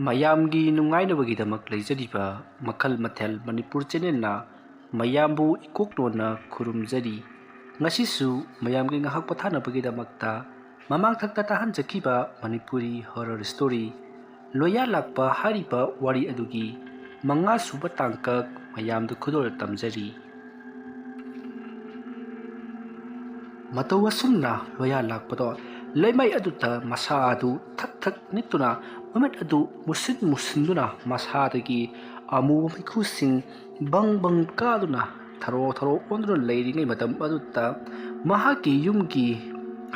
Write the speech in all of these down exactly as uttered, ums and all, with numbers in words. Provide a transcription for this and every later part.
ꯃꯌꯥꯝꯒꯤ ꯅꯨꯡꯉꯥꯏꯅꯕꯒꯤꯗꯃꯛ ꯂꯩꯖꯔꯤꯕ ꯃꯈꯜ ꯃꯊꯦꯜ ꯃꯅꯤꯄꯨꯔ ꯆꯦꯅꯦꯜꯅ ꯃꯌꯥꯝꯕꯨ ꯏꯀꯣꯛꯂꯣꯟꯅ ꯈꯨꯔꯨꯝꯖꯔꯤ꯫ ꯉꯁꯤꯁꯨ ꯃꯌꯥꯝꯒꯤ ꯉꯥꯏꯍꯥꯛ ꯄꯣꯊꯥꯅꯕꯒꯤꯗꯃꯛꯇ ꯃꯃꯥꯡꯊꯛꯇ ꯇꯥꯍꯟꯖꯈꯤꯕ ꯃꯅꯤꯄꯨꯔꯤ ꯍꯣꯔꯔ ꯁ꯭ꯇꯣꯔꯤ ꯂꯣꯌꯥ ꯂꯥꯛꯄ ꯍꯥꯏꯔꯤꯕ ꯋꯥꯔꯤ ꯑꯗꯨꯒꯤ ꯃꯉꯥ ꯁꯨꯕ ꯇꯥꯡꯀꯛ ꯃꯌꯥꯝꯗ ꯈꯨꯗꯣꯜ ꯇꯝꯖꯔꯤ꯫ ꯃꯇꯧ ꯑꯁꯨꯝꯅ ꯂꯣꯌꯥ ꯂꯥꯛꯄꯗꯣ ꯂꯩꯃꯥꯏ ꯑꯗꯨꯗ ꯃꯁꯥ ꯑꯗꯨ ꯊꯛ ꯊꯛ ꯅꯤꯛꯇꯨꯅ ꯃꯃꯤꯠ ꯑꯗꯨ ꯃꯨꯁꯤꯟ ꯃꯨꯁꯤꯟꯗꯨꯅ ꯃꯁꯥꯗꯒꯤ ꯑꯃꯨꯕ ꯃꯩꯈꯨꯁꯤꯡ ꯕꯪ ꯕꯪ ꯀꯥꯗꯨꯅ ꯊꯔꯣ ꯊꯔꯣ ꯑꯣꯟꯗꯨꯅ ꯂꯩꯔꯤꯉꯩ ꯃꯇꯝ ꯑꯗꯨꯗ ꯃꯍꯥꯛꯀꯤ ꯌꯨꯝꯒꯤ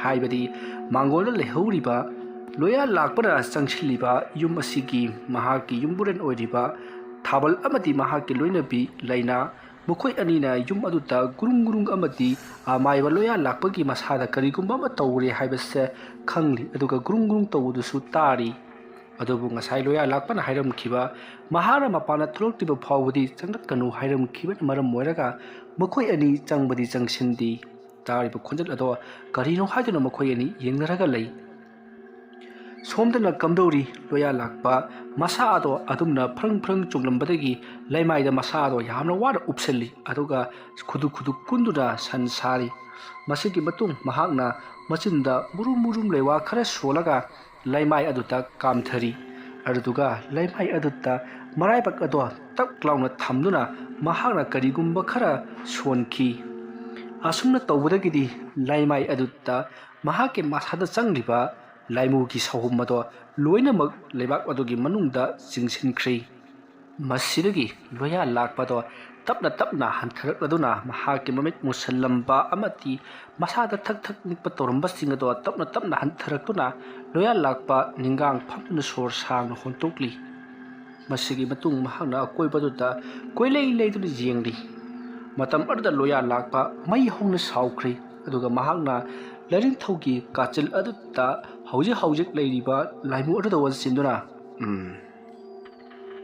ꯍꯥꯏꯕꯗꯤ ꯃꯥꯡꯒꯣꯜꯗ ꯂꯩꯍꯧꯔꯤꯕ ꯂꯣꯌꯥ ꯂꯥꯛꯄꯅ ꯆꯪꯁꯤꯜꯂꯤꯕ ꯌꯨꯝ ꯑꯁꯤꯒꯤ ꯃꯍꯥꯛꯀꯤ ꯌꯨꯝꯕꯨꯔꯦꯟ ꯑꯣꯏꯔꯤꯕ ꯊꯥꯕꯜ ꯑꯃꯗꯤ ꯃꯍꯥꯛꯀꯤ ꯂꯣꯏꯅꯕꯤ ꯂꯩꯅꯥ ꯃꯈꯣꯏ ꯑꯅꯤꯅ ꯌꯨꯝ ꯑꯗꯨꯗ ꯒꯨꯔꯨꯡ ꯒꯨꯔꯨꯡ ꯑꯃꯗꯤ ꯑꯃꯥꯏꯕ ꯂꯣꯌꯥ ꯂꯥꯛꯄꯒꯤ ꯃꯁꯥꯗ ꯀꯔꯤꯒꯨꯝꯕ ꯑꯃ ꯇꯧꯔꯦ ꯍꯥꯏꯕꯁꯦ ꯈꯪꯂꯤ, ꯑꯗꯨꯒ ꯒꯨꯔꯨꯡ ꯒꯨꯔꯨꯡ ꯇꯧꯕꯗꯨꯁꯨ ꯇꯥꯔꯤ꯫ ꯑꯗꯨꯕꯨ ꯉꯁꯥꯏ ꯂꯣꯌꯥ ꯂꯥꯛꯄꯅ ꯍꯥꯏꯔꯝꯈꯤꯕ ꯃꯍꯥꯛꯅ ꯃꯄꯥꯟꯗ ꯊꯣꯛꯂꯛꯇ꯭ꯔꯤꯕ ꯐꯥꯎꯕꯗꯤ ꯆꯪꯂꯛꯀꯅꯨ ꯍꯥꯏꯔꯝꯈꯤꯕꯅ ꯃꯔꯝ ꯑꯣꯏꯔꯒ ꯃꯈꯣꯏ ꯑꯅꯤ ꯆꯪꯕꯗꯤ ꯆꯪꯁꯤꯟꯗꯦ꯫ ꯇꯥꯔꯤꯕ ꯈꯣꯟꯖꯦꯜ ꯑꯗꯣ ꯀꯔꯤꯅꯣ ꯍꯥꯏꯗꯨꯅ ꯃꯈꯣꯏ ꯑꯅꯤ ꯌꯦꯡꯅꯔꯒ ꯂꯩ꯫ ꯁꯣꯝꯗꯅ ꯀꯝꯗꯧꯔꯤ? ꯂꯣꯌꯥ ꯂꯥꯛꯄ ꯃꯁꯥ ꯑꯗꯣ ꯑꯗꯨꯝꯅ ꯐ꯭ꯔꯪ ꯐ꯭ꯔꯪ ꯆꯣꯡꯂꯝꯕꯗꯒꯤ ꯂꯩꯃꯥꯏꯗ ꯃꯁꯥ ꯑꯗꯣ ꯌꯥꯝꯅ ꯋꯥꯅ ꯎꯞꯁꯤꯜꯂꯤ, ꯑꯗꯨꯒ ꯈꯨꯗꯨꯛ ꯈꯨꯗꯨꯛ ꯀꯨꯟꯗꯨꯅ ꯁꯟ ꯁꯥꯔꯤ꯫ ꯃꯁꯤꯒꯤ ꯃꯇꯨꯡ ꯃꯍꯥꯛꯅ ꯃꯆꯤꯟꯗ ꯃꯨꯔꯨꯝ ꯃꯨꯔꯨꯝ ꯂꯩꯋꯥ ꯈꯔ ꯁꯣꯜꯂꯒ ꯂꯩꯃꯥꯏ ꯑꯗꯨꯗ ꯀꯥꯝꯊꯔꯤ꯫ ꯑꯗꯨꯗꯨꯒ ꯂꯩꯃꯥꯏ ꯑꯗꯨꯗ ꯃꯔꯥꯏꯕꯛ ꯑꯗꯣ ꯇꯛ ꯂꯥꯎꯅ ꯊꯝꯗꯨꯅ ꯃꯍꯥꯛꯅ ꯀꯔꯤꯒꯨꯝꯕ ꯈꯔ ꯁꯣꯟꯈꯤ꯫ ꯑꯁꯨꯝꯅ ꯇꯧꯕꯗꯒꯤꯗꯤ ꯂꯩꯃꯥꯏ ꯑꯗꯨꯗ ꯃꯍꯥꯛꯀꯤ ꯃꯁꯥꯗ ꯆꯪꯂꯤꯕ ꯂꯥꯏꯃꯨꯒꯤ ꯁꯥꯍꯨꯝ ꯑꯗꯣ ꯂꯣꯏꯅꯃꯛ ꯂꯩꯕꯥꯛ ꯑꯗꯨꯒꯤ ꯃꯅꯨꯡꯗ ꯆꯤꯡꯁꯤꯟꯈ꯭ꯔꯦ꯫ ꯃꯁꯤꯗꯒꯤ ꯂꯣꯌꯥ ꯂꯥꯛꯄꯗꯣ ꯇꯞꯅ ꯇꯞꯅ ꯍꯟꯊꯔꯛꯂꯗꯨꯅ ꯃꯍꯥꯛꯀꯤ ꯃꯃꯤꯠ ꯃꯨꯁꯜꯂꯝꯕ ꯑꯃꯗꯤ ꯃꯁꯥꯗ ꯊꯛ ꯊꯛ ꯅꯤꯛꯄ ꯇꯧꯔꯝꯕꯁꯤꯡ ꯑꯗꯣ ꯇꯞꯅ ꯇꯞꯅ ꯍꯟꯊꯔꯛꯇꯨꯅ ꯂꯣꯌꯥ ꯂꯥꯛꯄ ꯅꯤꯡꯒꯥꯡ ꯐꯝꯗꯨꯅ ꯁꯣꯔ ꯁꯥꯡꯅ ꯍꯣꯟꯇꯣꯛꯂꯤ꯫ ꯃꯁꯤꯒꯤ ꯃꯇꯨꯡ ꯃꯍꯥꯛꯅ ꯑꯀꯣꯏꯕꯗꯨꯗ ꯀꯣꯏꯂꯩ ꯂꯩꯗꯨꯅ ꯌꯦꯡꯂꯤ꯫ ꯃꯇꯝ ꯑꯗꯨꯗ ꯂꯣꯌꯥ ꯂꯥꯛꯄ ꯃꯩ ꯍꯧꯅ ꯁꯥꯎꯈ꯭ꯔꯦ, ꯑꯗꯨꯒ ꯃꯍꯥꯛꯅ ꯂꯥꯏꯅꯤꯡꯊꯧꯒꯤ ꯀꯥꯆꯤꯜ ꯑꯗꯨꯗ ꯍꯧꯖꯤꯛ ꯍꯧꯖꯤꯛ ꯂꯩꯔꯤꯕ ꯂꯥꯏꯃꯨ ꯑꯗꯨꯗ ꯑꯣꯟꯁꯤꯟꯗꯨꯅ, "ꯎꯝ,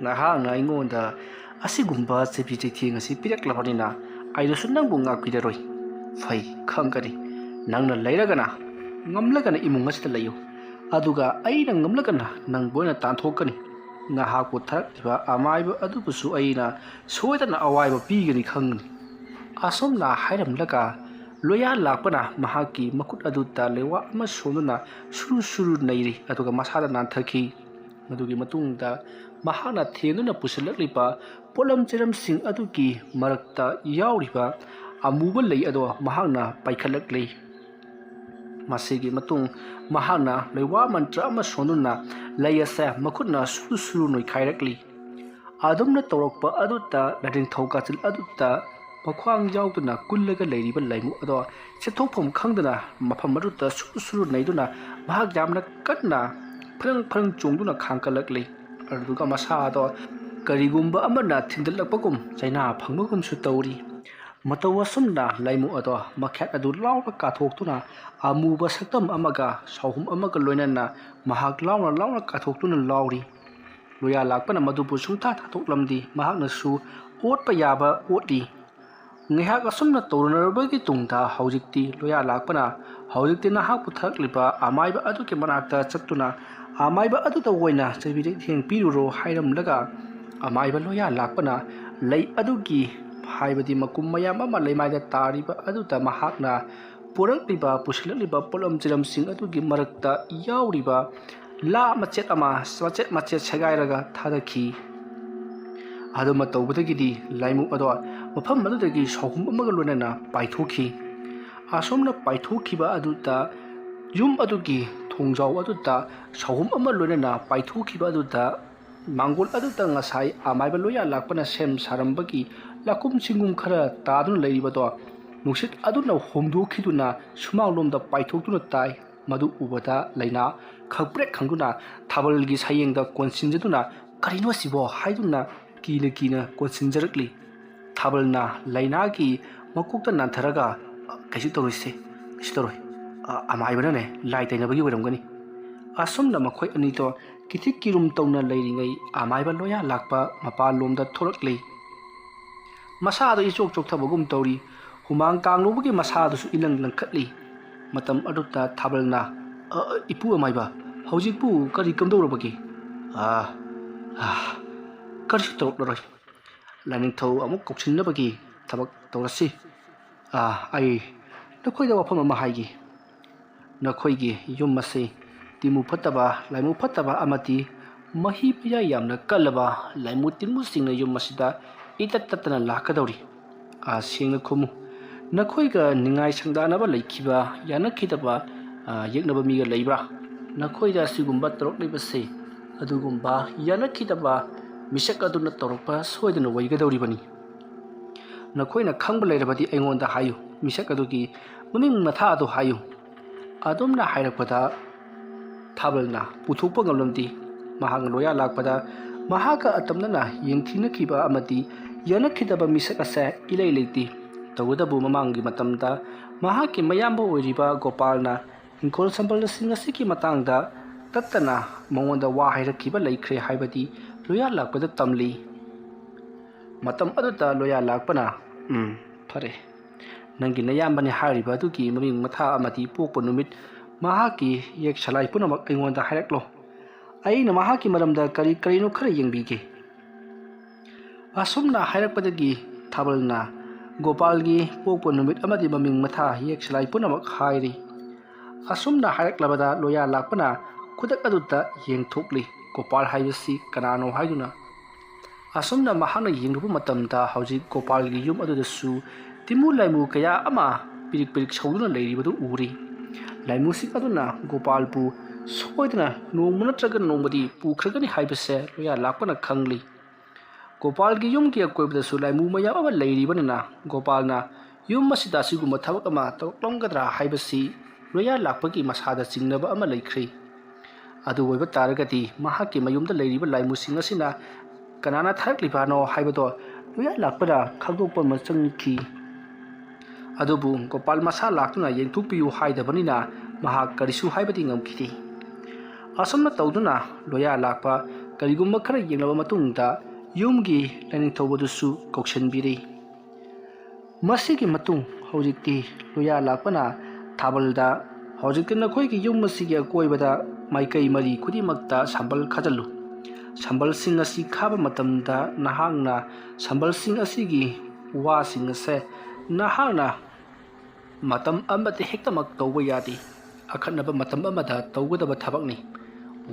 ꯅꯍꯥꯛꯅ ꯑꯩꯉꯣꯟꯗ ꯑꯁꯤꯒꯨꯝꯕ ꯆꯩꯕꯤ ꯆꯩꯊꯦꯡ ꯑꯁꯤ ꯄꯤꯔꯛꯂꯕꯅꯤꯅ ꯑꯩꯅꯁꯨ ꯅꯪꯕꯨ ꯉꯥꯛꯄꯤꯔꯔꯣꯏ꯫ ꯐꯩ, ꯈꯪꯒꯅꯤ꯫ ꯅꯪꯅ ꯂꯩꯔꯒꯅ, ꯉꯝꯂꯒꯅ ꯏꯃꯨꯡ ꯑꯁꯤꯗ ꯂꯩꯌꯨ, ꯑꯗꯨꯒ ꯑꯩꯅ ꯉꯝꯂꯒꯅ ꯅꯪꯕꯨ ꯑꯣꯏꯅ ꯇꯥꯟꯊꯣꯛꯀꯅꯤ꯫ ꯅꯍꯥꯛꯄꯨ ꯊꯥꯔꯛꯂꯤꯕ ꯑꯃꯥꯏꯕ ꯑꯗꯨꯕꯨꯁꯨ ꯑꯩꯅ ꯁꯣꯏꯗꯅ ꯑꯋꯥꯏꯕ ꯄꯤꯒꯅꯤ ꯈꯪꯒꯅꯤ꯫ ꯑꯁꯨꯝꯅ ꯍꯥꯏꯔꯝꯂꯒ ꯂꯣꯌꯥ ꯂꯥꯛꯄꯅ ꯃꯍꯥꯛꯀꯤ ꯃꯈꯨꯠ ꯑꯗꯨꯗ ꯂꯩꯋꯥ ꯑꯃ ꯁꯣꯟꯗꯨꯅ ꯁꯨꯔꯨ ꯁꯨꯔꯨ ꯅꯩꯔꯤ, ꯑꯗꯨꯒ ꯃꯁꯥꯗ ꯅꯥꯟꯊꯈꯤ꯫ ꯃꯗꯨꯒꯤ ꯃꯇꯨꯡꯗ ꯃꯍꯥꯛꯅ ꯊꯦꯡꯗꯨꯅ ꯄꯨꯁꯤꯜꯂꯛꯂꯤꯕ ꯄꯣꯠꯂꯝ ꯆꯩꯔꯝꯁꯤꯡ ꯑꯗꯨꯒꯤ ꯃꯔꯛꯇ ꯌꯥꯎꯔꯤꯕ ꯑꯃꯨꯕ ꯂꯩ ꯑꯗꯣ ꯃꯍꯥꯛꯅ ꯄꯥꯏꯈꯠꯂꯛꯂꯤ꯫ ꯃꯁꯤꯒꯤ ꯃꯇꯨꯡ ꯃꯍꯥꯛꯅ ꯂꯩꯋꯥ ꯃꯟꯇ꯭ꯔ ꯑꯃ ꯁꯣꯟꯗꯨꯅ ꯂꯩ ꯑꯁꯦ ꯃꯈꯨꯠꯅ ꯁꯨꯔꯨ ꯁꯨꯔꯨ ꯅꯣꯏꯈꯥꯏꯔꯛꯂꯤ꯫ ꯑꯗꯨꯝꯅ ꯇꯧꯔꯛꯄ ꯑꯗꯨꯗ ꯂꯥꯏꯅꯤꯡꯊꯧ ꯀꯥꯆꯤꯜ ꯑꯗꯨꯗ ꯃꯈ꯭ꯋꯥꯡ ꯌꯥꯎꯗꯨꯅ ꯀꯨꯜꯂꯒ ꯂꯩꯔꯤꯕ ꯂꯩꯃꯨ ꯑꯗꯣ ꯆꯦꯟꯊꯣꯛꯐꯝ ꯈꯪꯗꯅ ꯃꯐꯝ ꯑꯗꯨꯗ ꯁꯨꯔꯨ ꯁꯨꯔꯨ ꯅꯩꯗꯨꯅ ꯃꯍꯥꯛ ꯌꯥꯝꯅ ꯀꯟꯅ ꯐ꯭ꯔꯪ ꯐ꯭ꯔꯪ ꯆꯣꯡꯗꯨꯅ ꯈꯥꯡꯀꯠꯂꯛꯂꯤ꯫ ꯑꯗꯨꯒ ꯃꯁꯥ ꯑꯗꯣ ꯀꯔꯤꯒꯨꯝꯕ ꯑꯃꯅ ꯊꯤꯟꯗꯠꯂꯛꯄꯒꯨꯝ ꯆꯩꯅꯥ ꯐꯪꯕꯒꯨꯝꯁꯨ ꯇꯧꯔꯤ꯫ ꯃꯇꯧ ꯑꯁꯨꯝꯅ ꯂꯩꯃꯨ ꯑꯗꯣ ꯃꯈꯦꯠ ꯑꯗꯨ ꯂꯥꯎꯅ ꯀꯥꯊꯣꯛꯇꯨꯅ ꯑꯃꯨꯕ ꯁꯛꯇꯝ ꯑꯃꯒ ꯁꯥꯎꯍꯨꯝ ꯑꯃꯒ ꯂꯣꯏꯅꯅ ꯃꯍꯥꯛ ꯂꯥꯎꯅ ꯂꯥꯎꯅ ꯀꯥꯊꯣꯛꯇꯨꯅ ꯂꯥꯎꯔꯤ꯫ ꯂꯣꯌꯥ ꯂꯥꯛꯄꯅ ꯃꯗꯨꯕꯨ ꯁꯨꯡꯊꯥ ꯊꯥꯗꯣꯛꯂꯝꯗꯦ꯫ ꯃꯍꯥꯛꯅꯁꯨ ꯑꯣꯠꯄ ꯌꯥꯕ ꯑꯣꯠꯂꯤ꯫ ꯉꯥꯏꯍꯥꯛ ꯑꯁꯨꯝꯅ ꯇꯧꯔꯨꯅꯔꯕꯒꯤ ꯇꯨꯡꯗ ꯍꯧꯖꯤꯛꯇꯤ ꯂꯣꯌꯥ ꯂꯥꯛꯄꯅ ꯍꯧꯖꯤꯛꯇꯤ ꯅꯍꯥꯛꯄꯨ ꯊꯥꯔꯛꯂꯤꯕ ꯑꯃꯥꯏꯕ ꯑꯗꯨꯒꯤ ꯃꯅꯥꯛꯇ ꯆꯠꯇꯨꯅ ꯑꯃꯥꯏꯕ ꯑꯗꯨꯗ ꯑꯣꯏꯅ ꯆꯩꯕꯤ ꯆꯩꯊꯦꯡ ꯄꯤꯔꯨꯔꯣ ꯍꯥꯏꯔꯝꯂꯒ ꯑꯃꯥꯏꯕ ꯂꯣꯌꯥ ꯂꯥꯛꯄꯅ ꯂꯩ ꯑꯗꯨꯒꯤ ꯍꯥꯏꯕꯗꯤ ꯃꯀꯨꯝ ꯃꯌꯥꯝ ꯑꯃ ꯂꯩꯃꯥꯏꯗ ꯇꯥꯔꯤꯕ ꯑꯗꯨꯗ ꯃꯍꯥꯛꯅ ꯄꯨꯔꯛꯂꯤꯕ ꯄꯨꯁꯤꯜꯂꯛꯂꯤꯕ ꯄꯣꯠꯂꯝ ꯆꯩꯔꯝꯁꯤꯡ ꯑꯗꯨꯒꯤ ꯃꯔꯛꯇ ꯌꯥꯎꯔꯤꯕ ꯂꯥ ꯃꯆꯦꯠ ꯑꯃ ꯃꯆꯦꯠ ꯃꯆꯦꯠ ꯁꯦꯒꯥꯏꯔꯒ ꯊꯥꯗꯈꯤ꯫ ꯑꯗꯨꯃ ꯇꯧꯕꯗꯒꯤꯗꯤ ꯂꯥꯏꯃꯨ ꯑꯗꯣ ꯃꯐꯝ ꯑꯗꯨꯗꯒꯤ ꯁꯥꯎꯍꯨꯝ ꯑꯃꯒ ꯂꯣꯏꯅꯅ ꯄꯥꯏꯊꯣꯛꯈꯤ꯫ ꯑꯁꯨꯝꯅ ꯄꯥꯏꯊꯣꯛꯈꯤꯕ ꯑꯗꯨꯗ ꯌꯨꯝ ꯑꯗꯨꯒꯤ ꯊꯣꯡꯖꯥꯎ ꯑꯗꯨꯗ ꯁꯥꯎꯍꯨꯝ ꯑꯃ ꯂꯣꯏꯅꯅ ꯄꯥꯏꯊꯣꯛꯈꯤꯕ ꯑꯗꯨꯗ ꯃꯥꯡꯒꯣꯜ ꯑꯗꯨꯗ ꯉꯁꯥꯏ ꯑꯃꯥꯏꯕ ꯂꯣꯌꯥ ꯂꯥꯛꯄꯅ ꯁꯦꯝ ꯁꯥꯔꯝꯕꯒꯤ ꯂꯥꯀꯨꯝ ꯁꯤꯡꯒꯨꯝ ꯈꯔ ꯇꯥꯗꯨꯅ ꯂꯩꯔꯤꯕꯗꯣ ꯅꯨꯡꯁꯤꯠ ꯑꯗꯨꯅ ꯍꯣꯝꯗꯣꯛꯈꯤꯗꯨꯅ ꯁꯨꯃꯥꯡꯂꯣꯝꯗ ꯄꯥꯏꯊꯣꯛꯇꯨꯅ ꯇꯥꯏ꯫ ꯃꯗꯨ ꯎꯕꯗ ꯂꯩꯅꯥ ꯈꯪꯄ꯭ꯔꯦꯛ ꯈꯪꯗꯨꯅ ꯊꯥꯕꯜꯒꯤ ꯁꯌꯦꯡꯗ ꯀꯣꯟꯁꯤꯟꯖꯗꯨꯅ "ꯀꯔꯤꯅꯣ ꯑꯁꯤꯕꯣ?" ꯍꯥꯏꯗꯨꯅ ꯀꯤꯅ ꯀꯤꯅ ꯀꯣꯟꯁꯤꯟꯖꯔꯛꯂꯤ꯫ ꯊꯥꯕꯜꯅ ꯂꯩꯅꯥꯒꯤ ꯃꯀꯣꯛꯇ ꯅꯥꯟꯊꯔꯒ, "ꯀꯩꯁꯨ ꯇꯧꯔꯣꯏꯁꯦ, ꯀꯩꯁꯨ ꯇꯧꯔꯣꯏ꯫ ꯑ-, ꯑꯃꯥꯏꯕꯅꯅꯦ ꯂꯥꯏ ꯇꯩꯅꯕꯒꯤ ꯑꯣꯏꯔꯝꯒꯅꯤ"꯫ ꯑꯁꯨꯝꯅ ꯃꯈꯣꯏ ꯑꯅꯤꯗꯣ ꯀꯤꯊꯤꯛ ꯀꯤꯔꯨꯝ ꯇꯧꯅ ꯂꯩꯔꯤꯉꯩ ꯑꯃꯥꯏꯕ ꯂꯣꯌꯥ ꯂꯥꯛꯄ ꯃꯄꯥꯟꯂꯣꯝꯗ ꯊꯣꯛꯂꯛꯂꯤ꯫ ꯃꯁꯥꯗꯣ ꯏꯆꯣꯛ ꯆꯣꯛꯊꯕꯒꯨꯝ ꯇꯧꯔꯤ꯫ ꯍꯨꯃꯥꯡ ꯀꯥꯡꯂꯨꯕꯒꯤ ꯃꯁꯥꯗꯨꯁꯨ ꯏꯂꯪ ꯂꯪꯈꯠꯂꯤ꯫ ꯃꯇꯝ ꯑꯗꯨꯗ ꯊꯥꯕꯜꯅ, "ꯑ, ꯑ, ꯏꯄꯨ ꯑꯃꯥꯏꯕ, ꯍꯧꯖꯤꯛꯄꯨ ꯀꯔꯤ ꯀꯝꯗꯧꯔꯕꯒꯦ?" "ꯑꯥ, ꯑꯥ, ꯀꯔꯤꯁꯨ ꯇꯧꯔꯛꯂꯔꯣꯏ꯫ ꯂꯥꯏꯅꯤꯡꯊꯧ ꯑꯃꯨꯛ ꯀꯧꯁꯤꯟꯅꯕꯒꯤ ꯊꯕꯛ ꯇꯧꯔꯁꯤ꯫ ꯑꯥ, ꯑꯩ ꯅꯈꯣꯏꯗ ꯋꯥꯐꯝ ꯑꯃ ꯍꯥꯏꯒꯦ꯫ ꯅꯈꯣꯏꯒꯤ ꯌꯨꯝ ꯑꯁꯤ ꯇꯤꯃꯨ ꯐꯠꯇꯕ, ꯂꯥꯏꯃꯨ ꯐꯠꯇꯕ ꯑꯃꯗꯤ ꯃꯍꯤ ꯃꯌꯥꯏ ꯌꯥꯝꯅ ꯀꯜꯂꯕ ꯂꯥꯏꯃꯨ ꯇꯤꯟꯃꯨꯁꯤꯡꯅ ꯌꯨꯝ ꯑꯁꯤꯗ ꯏꯇꯠ ꯇꯠꯇꯅ ꯂꯥꯛꯀꯗꯧꯔꯤ꯫ ꯑꯥ, ꯁꯦꯡꯅ ꯈꯨꯝꯃꯨ꯫ ꯅꯈꯣꯏꯒ ꯅꯤꯡꯉꯥꯏ ꯁꯪꯗꯥꯅꯕ ꯂꯩꯈꯤꯕ, ꯌꯥꯅꯈꯤꯗꯕ, ꯑꯥ, ꯌꯦꯛꯅꯕ ꯃꯤꯒ ꯂꯩꯕ꯭ꯔꯥ? ꯅꯈꯣꯏꯗ ꯑꯁꯤꯒꯨꯝꯕ ꯇꯧꯔꯛꯂꯤꯕꯁꯦ, ꯑꯗꯨꯒꯨꯝꯕ ꯌꯥꯅꯈꯤꯗꯕ ꯃꯤꯁꯛ ꯑꯗꯨꯅ ꯇꯧꯔꯛꯄ ꯁꯣꯏꯗꯅ ꯑꯣꯏꯒꯗꯧꯔꯤꯕꯅꯤ꯫ ꯅꯈꯣꯏꯅ ꯈꯪꯕ ꯂꯩꯔꯕꯗꯤ ꯑꯩꯉꯣꯟꯗ ꯍꯥꯏꯌꯨ, ꯃꯤꯁꯛ ꯑꯗꯨꯒꯤ ꯃꯃꯤꯡ ꯃꯊꯥ ꯑꯗꯨ ꯍꯥꯏꯌꯨ꯫ ꯑꯗꯨꯝꯅ ꯍꯥꯏꯔꯛꯄꯗ ꯊꯥꯕꯜꯅ ꯄꯨꯊꯣꯛꯄ ꯉꯝꯂꯝꯗꯦ꯫ ꯃꯍꯥꯛꯅ ꯂꯣꯌꯥ ꯂꯥꯛꯄꯗ ꯃꯍꯥꯛꯀ ꯑꯇꯝꯅꯅ ꯌꯦꯡꯊꯤꯅꯈꯤꯕ ꯑꯃꯗꯤ ꯌꯥꯅꯈꯤꯗꯕ ꯃꯤꯁꯛ ꯑꯁꯦ ꯏꯂꯩ ꯂꯩꯇꯦ꯫ ꯇꯧꯕꯇꯕꯨ ꯃꯃꯥꯡꯒꯤ ꯃꯇꯝꯗ ꯃꯍꯥꯛꯀꯤ ꯃꯌꯥꯝꯕ ꯑꯣꯏꯔꯤꯕ ꯒꯣꯄꯥꯜꯅ ꯏꯪꯈꯣꯜ ꯁꯝꯕꯜꯁꯤꯡ ꯑꯁꯤꯒꯤ ꯃꯇꯥꯡꯗ ꯇꯠꯇꯅ ꯃꯉꯣꯟꯗ ꯋꯥ ꯍꯥꯏꯔꯛꯈꯤꯕ ꯂꯩꯈ꯭ꯔꯦ ꯍꯥꯏꯕꯗꯤ ꯂꯣꯌꯥ ꯂꯥꯛꯄꯗ ꯇꯝꯂꯤ꯫ ꯃꯇꯝ ꯑꯗꯨꯗ ꯂꯣꯌꯥ ꯂꯥꯛꯄꯅ, "ꯎꯝ, ꯐꯔꯦ, ꯅꯪꯒꯤ ꯅꯌꯥꯝꯕꯅꯤ ꯍꯥꯏꯔꯤꯕ ꯑꯗꯨꯒꯤ ꯃꯃꯤꯡ ꯃꯊꯥ ꯑꯃꯗꯤ ꯄꯣꯛꯄ ꯅꯨꯃꯤꯠ ꯃꯍꯥꯛꯀꯤ ꯌꯦꯛ ꯁꯂꯥꯏ ꯄꯨꯝꯅꯃꯛ ꯑꯩꯉꯣꯟꯗ ꯍꯥꯏꯔꯛꯂꯣ꯫ ꯑꯩꯅ ꯃꯍꯥꯛꯀꯤ ꯃꯔꯝꯗ ꯀꯔꯤ ꯀꯔꯤꯅꯣ ꯈꯔ ꯌꯦꯡꯕꯤꯒꯦ"꯫ ꯑꯁꯨꯝꯅ ꯍꯥꯏꯔꯛꯄꯗꯒꯤ ꯊꯥꯕꯜꯅ ꯒꯣꯄꯥꯜꯒꯤ ꯄꯣꯛꯄ ꯅꯨꯃꯤꯠ ꯑꯃꯗꯤ ꯃꯃꯤꯡ ꯃꯊꯥ ꯌꯦꯛ ꯁꯂꯥꯏ ꯄꯨꯝꯅꯃꯛ ꯍꯥꯏꯔꯤ꯫ ꯑꯁꯨꯝꯅ ꯍꯥꯏꯔꯛꯂꯕꯗ ꯂꯣꯌꯥ ꯂꯥꯛꯄꯅ ꯈꯨꯗꯛ ꯑꯗꯨꯗ ꯌꯦꯡꯊꯣꯛꯂꯤ, ꯒꯣꯄꯥꯜ ꯍꯥꯏꯕꯁꯤ ꯀꯅꯥꯅꯣ ꯍꯥꯏꯗꯨꯅ꯫ ꯑꯁꯨꯝꯅ ꯃꯍꯥꯛꯅ ꯌꯦꯡꯂꯨꯕ ꯃꯇꯝꯗ ꯍꯧꯖꯤꯛ ꯒꯣꯄꯥꯜꯒꯤ ꯌꯨꯝ ꯑꯗꯨꯗꯁꯨ ꯇꯤꯃꯨ ꯂꯥꯏꯃꯨ ꯀꯌꯥ ꯑꯃ ꯄꯤꯔꯤꯛ ꯄꯤꯔꯤꯛ ꯁꯧꯗꯨꯅ ꯂꯩꯔꯤꯕꯗꯨ ꯎꯔꯤ꯫ ꯂꯥꯏꯃꯨꯁꯤꯡ ꯑꯗꯨꯅ ꯒꯣꯄꯥꯜꯕꯨ ꯁꯣꯏꯗꯅ ꯅꯣꯡꯃ ꯅꯠꯇ꯭ꯔꯒ ꯅꯣꯡꯃꯗꯤ ꯄꯨꯈ꯭ꯔꯒꯅꯤ ꯍꯥꯏꯕꯁꯦ ꯂꯣꯌꯥ ꯂꯥꯛꯄꯅ ꯈꯪꯂꯤ꯫ ꯒꯣꯄꯥꯜꯒꯤ ꯌꯨꯝꯒꯤ ꯑꯀꯣꯏꯕꯗꯁꯨ ꯂꯥꯏꯃꯨ ꯃꯌꯥꯝ ꯑꯃ ꯂꯩꯔꯤꯕꯅꯤꯅ ꯒꯣꯄꯥꯜꯅ ꯌꯨꯝ ꯑꯁꯤꯗ ꯑꯁꯤꯒꯨꯝꯕ ꯊꯕꯛ ꯑꯃ ꯇꯧꯔꯛꯂꯝꯒꯗ꯭ꯔꯥ ꯍꯥꯏꯕꯁꯤ ꯂꯣꯌꯥ ꯂꯥꯛꯄꯒꯤ ꯃꯁꯥꯗ ꯆꯤꯡꯅꯕ ꯑꯃ ꯂꯩꯈ꯭ꯔꯦ꯫ ꯑꯗꯨ ꯑꯣꯏꯕ ꯇꯥꯔꯒꯗꯤ ꯃꯍꯥꯛꯀꯤ ꯃꯌꯨꯝꯗ ꯂꯩꯔꯤꯕ ꯂꯥꯏꯃꯨꯁꯤꯡ ꯑꯁꯤꯅ ꯀꯅꯥꯅ ꯊꯥꯔꯛꯂꯤꯕꯅꯣ ꯍꯥꯏꯕꯗꯣ ꯂꯣꯌꯥ ꯂꯥꯛꯄꯅ ꯈꯪꯗꯣꯛꯄ ꯑꯃ ꯆꯪꯈꯤ꯫ ꯑꯗꯨꯕꯨ ꯒꯣꯄꯥꯜ ꯃꯁꯥ ꯂꯥꯛꯇꯨꯅ ꯌꯦꯡꯊꯣꯛꯄꯤꯌꯨ ꯍꯥꯏꯗꯕꯅꯤꯅ ꯃꯍꯥꯛ ꯀꯔꯤꯁꯨ ꯍꯥꯏꯕꯗꯤ ꯉꯝꯈꯤꯗꯦ꯫ ꯑꯁꯨꯝꯅ ꯇꯧꯗꯨꯅ ꯂꯣꯌꯥ ꯂꯥꯛꯄ ꯀꯔꯤꯒꯨꯝꯕ ꯈꯔ ꯌꯦꯡꯂꯕ ꯃꯇꯨꯡꯗ ꯌꯨꯝꯒꯤ ꯂꯥꯏꯅꯤꯡꯊꯧ ꯑꯗꯨꯁꯨ ꯀꯧꯁꯤꯟꯕꯤꯔꯤ꯫ ꯃꯁꯤꯒꯤ ꯃꯇꯨꯡ ꯍꯧꯖꯤꯛꯇꯤ ꯂꯣꯌꯥ ꯂꯥꯛꯄꯅ ꯊꯥꯕꯜꯗ, "ꯍꯧꯖꯤꯛꯇꯤ ꯅꯈꯣꯏꯒꯤ ꯌꯨꯝ ꯑꯁꯤꯒꯤ ꯑꯀꯣꯏꯕꯗ ꯃꯥꯏꯀꯩ ꯃꯔꯤ ꯈꯨꯗꯤꯡꯃꯛꯇ ꯁꯝꯕꯜ ꯈꯥꯖꯤꯜꯂꯨ꯫ ꯁꯝꯕꯜꯁꯤꯡ ꯑꯁꯤ ꯈꯥꯕ ꯃꯇꯝꯗ ꯅꯍꯥꯛꯅ ꯁꯝꯕꯜꯁꯤꯡ ꯑꯁꯤꯒꯤ ꯋꯥꯁꯤꯡ ꯑꯁꯦ ꯅꯍꯥꯛꯅ ꯃꯇꯝ ꯑꯃꯗ ꯍꯦꯛꯇꯃꯛ ꯇꯧꯕ ꯌꯥꯗꯦ꯫ ꯑꯈꯟꯅꯕ ꯃꯇꯝ ꯑꯃꯗ ꯇꯧꯒꯗꯕ ꯊꯕꯛꯅꯤ꯫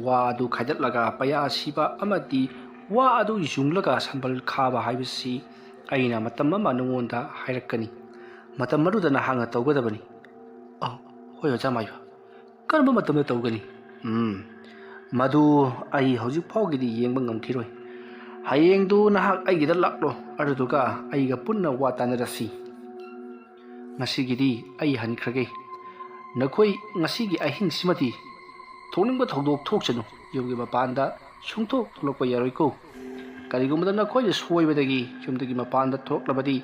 ꯋꯥ ꯑꯗꯨ ꯈꯥꯏꯗꯠꯂꯒ ꯄꯩꯌꯥ ꯁꯤꯕ ꯑꯃꯗꯤ ꯋꯥ ꯑꯗꯨ ꯌꯨꯡꯂꯒ ꯁꯝꯕꯜ ꯈꯥꯕ ꯍꯥꯏꯕꯁꯤ ꯑꯩꯅ ꯃꯇꯝ ꯑꯃ ꯅꯉꯣꯟꯗ ꯍꯥꯏꯔꯛꯀꯅꯤ꯫ ꯃꯇꯝ ꯑꯗꯨꯗ ꯅꯍꯥꯛꯅ ꯇꯧꯒꯗꯕꯅꯤ꯫ ꯑ, ꯍꯣꯏ, ꯑꯣꯖꯥ ꯃꯥꯏꯕ꯫ ꯀꯔꯝꯕ ꯃꯇꯝꯗ ꯇꯧꯒꯅꯤ? ꯎꯝ, ꯃꯗꯨ ꯑꯩ ꯍꯧꯖꯤꯛ ꯐꯥꯎꯒꯤꯗꯤ ꯌꯦꯡꯕ ꯉꯝꯈꯤꯔꯣꯏ꯫ ꯍꯌꯦꯡꯗꯨ ꯅꯍꯥꯛ ꯑꯩꯒꯤꯗ ꯂꯥꯛꯂꯣ, ꯑꯗꯨꯗꯨꯒ ꯑꯩꯒ ꯄꯨꯟꯅ ꯋꯥ ꯇꯥꯅꯔꯁꯤ꯫ ꯉꯁꯤꯒꯤꯗꯤ ꯑꯩ ꯍꯟꯈ꯭ꯔꯒꯦ꯫ ꯅꯈꯣꯏ ꯉꯁꯤꯒꯤ ꯑꯍꯤꯡꯁꯤꯃꯗꯤ ꯊꯣꯛꯅꯤꯡꯕ ꯊꯧꯗꯣꯛ ꯊꯣꯛꯁꯅꯨ, ꯌꯨꯝꯒꯤ ꯃꯄꯥꯟꯗ ꯁꯨꯡꯊꯣꯛ ꯊꯣꯛꯂꯛꯄ ꯌꯥꯔꯣꯏꯀꯣ꯫ ꯀꯔꯤꯒꯨꯝꯕꯗ ꯅꯈꯣꯏꯅ ꯁꯣꯏꯕꯗꯒꯤ ꯌꯨꯝꯗꯒꯤ ꯃꯄꯥꯟꯗ ꯊꯣꯛꯂꯛꯂꯕꯗꯤ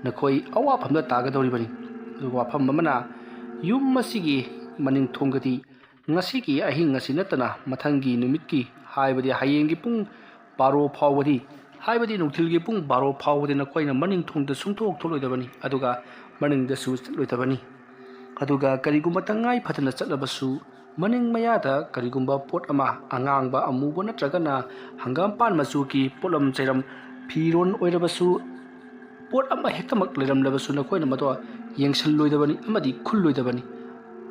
ꯅꯈꯣꯏ ꯑꯋꯥꯐꯝꯗ ꯇꯥꯒꯗꯧꯔꯤꯕꯅꯤ꯫ ꯑꯗꯨꯒ ꯋꯥꯐꯝ ꯑꯃꯅ, ꯌꯨꯝ ꯑꯁꯤꯒꯤ ꯃꯅꯤꯡ ꯊꯣꯡꯒꯗꯤ ꯉꯁꯤꯒꯤ ꯑꯍꯤꯡ ꯑꯁꯤ ꯅꯠꯇꯅ ꯃꯊꯪꯒꯤ ꯅꯨꯃꯤꯠꯀꯤ, ꯍꯥꯏꯕꯗꯤ ꯍꯌꯦꯡꯒꯤ ꯄꯨꯡ ꯕꯥꯔꯣ ꯐꯥꯎꯕꯗꯤ, ꯍꯥꯏꯕꯗꯤ ꯅꯨꯡꯊꯤꯜꯒꯤ ꯄꯨꯡ ꯕꯥꯔꯣ ꯐꯥꯎꯕꯗꯤ ꯅꯈꯣꯏꯅ ꯃꯅꯤꯡ ꯊꯣꯡꯗ ꯁꯨꯡꯊꯣꯛ ꯊꯣꯛꯂꯣꯏꯗꯕꯅꯤ, ꯑꯗꯨꯒ ꯃꯅꯤꯡꯗꯁꯨ ꯆꯠꯂꯣꯏꯗꯕꯅꯤ꯫ ꯑꯗꯨꯒ ꯀꯔꯤꯒꯨꯝꯕ ꯇꯉꯥꯏ ꯐꯗꯅ ꯆꯠꯂꯕꯁꯨ, ꯃꯅꯤꯡ ꯃꯌꯥꯗ ꯀꯔꯤꯒꯨꯝꯕ ꯄꯣꯠ ꯑꯃ, ꯑꯉꯥꯡꯕ, ꯑꯃꯨꯕ ꯅꯠꯇ꯭ꯔꯒꯅ ꯍꯪꯒꯥꯝꯄꯥꯟ ꯃꯆꯨꯒꯤ ꯄꯣꯠꯂꯝ ꯆꯩꯔꯝ, ꯐꯤꯔꯣꯟ ꯑꯣꯏꯔꯕꯁꯨ, ꯄꯣꯠ ꯑꯃ ꯍꯦꯛꯇꯃꯛ ꯂꯩꯔꯝꯂꯕꯁꯨ ꯅꯈꯣꯏꯅ ꯃꯗꯨ ꯌꯦꯡꯁꯤꯜꯂꯣꯏꯗꯕꯅꯤ ꯑꯃꯗꯤ ꯈꯨꯜꯂꯣꯏꯗꯕꯅꯤ꯫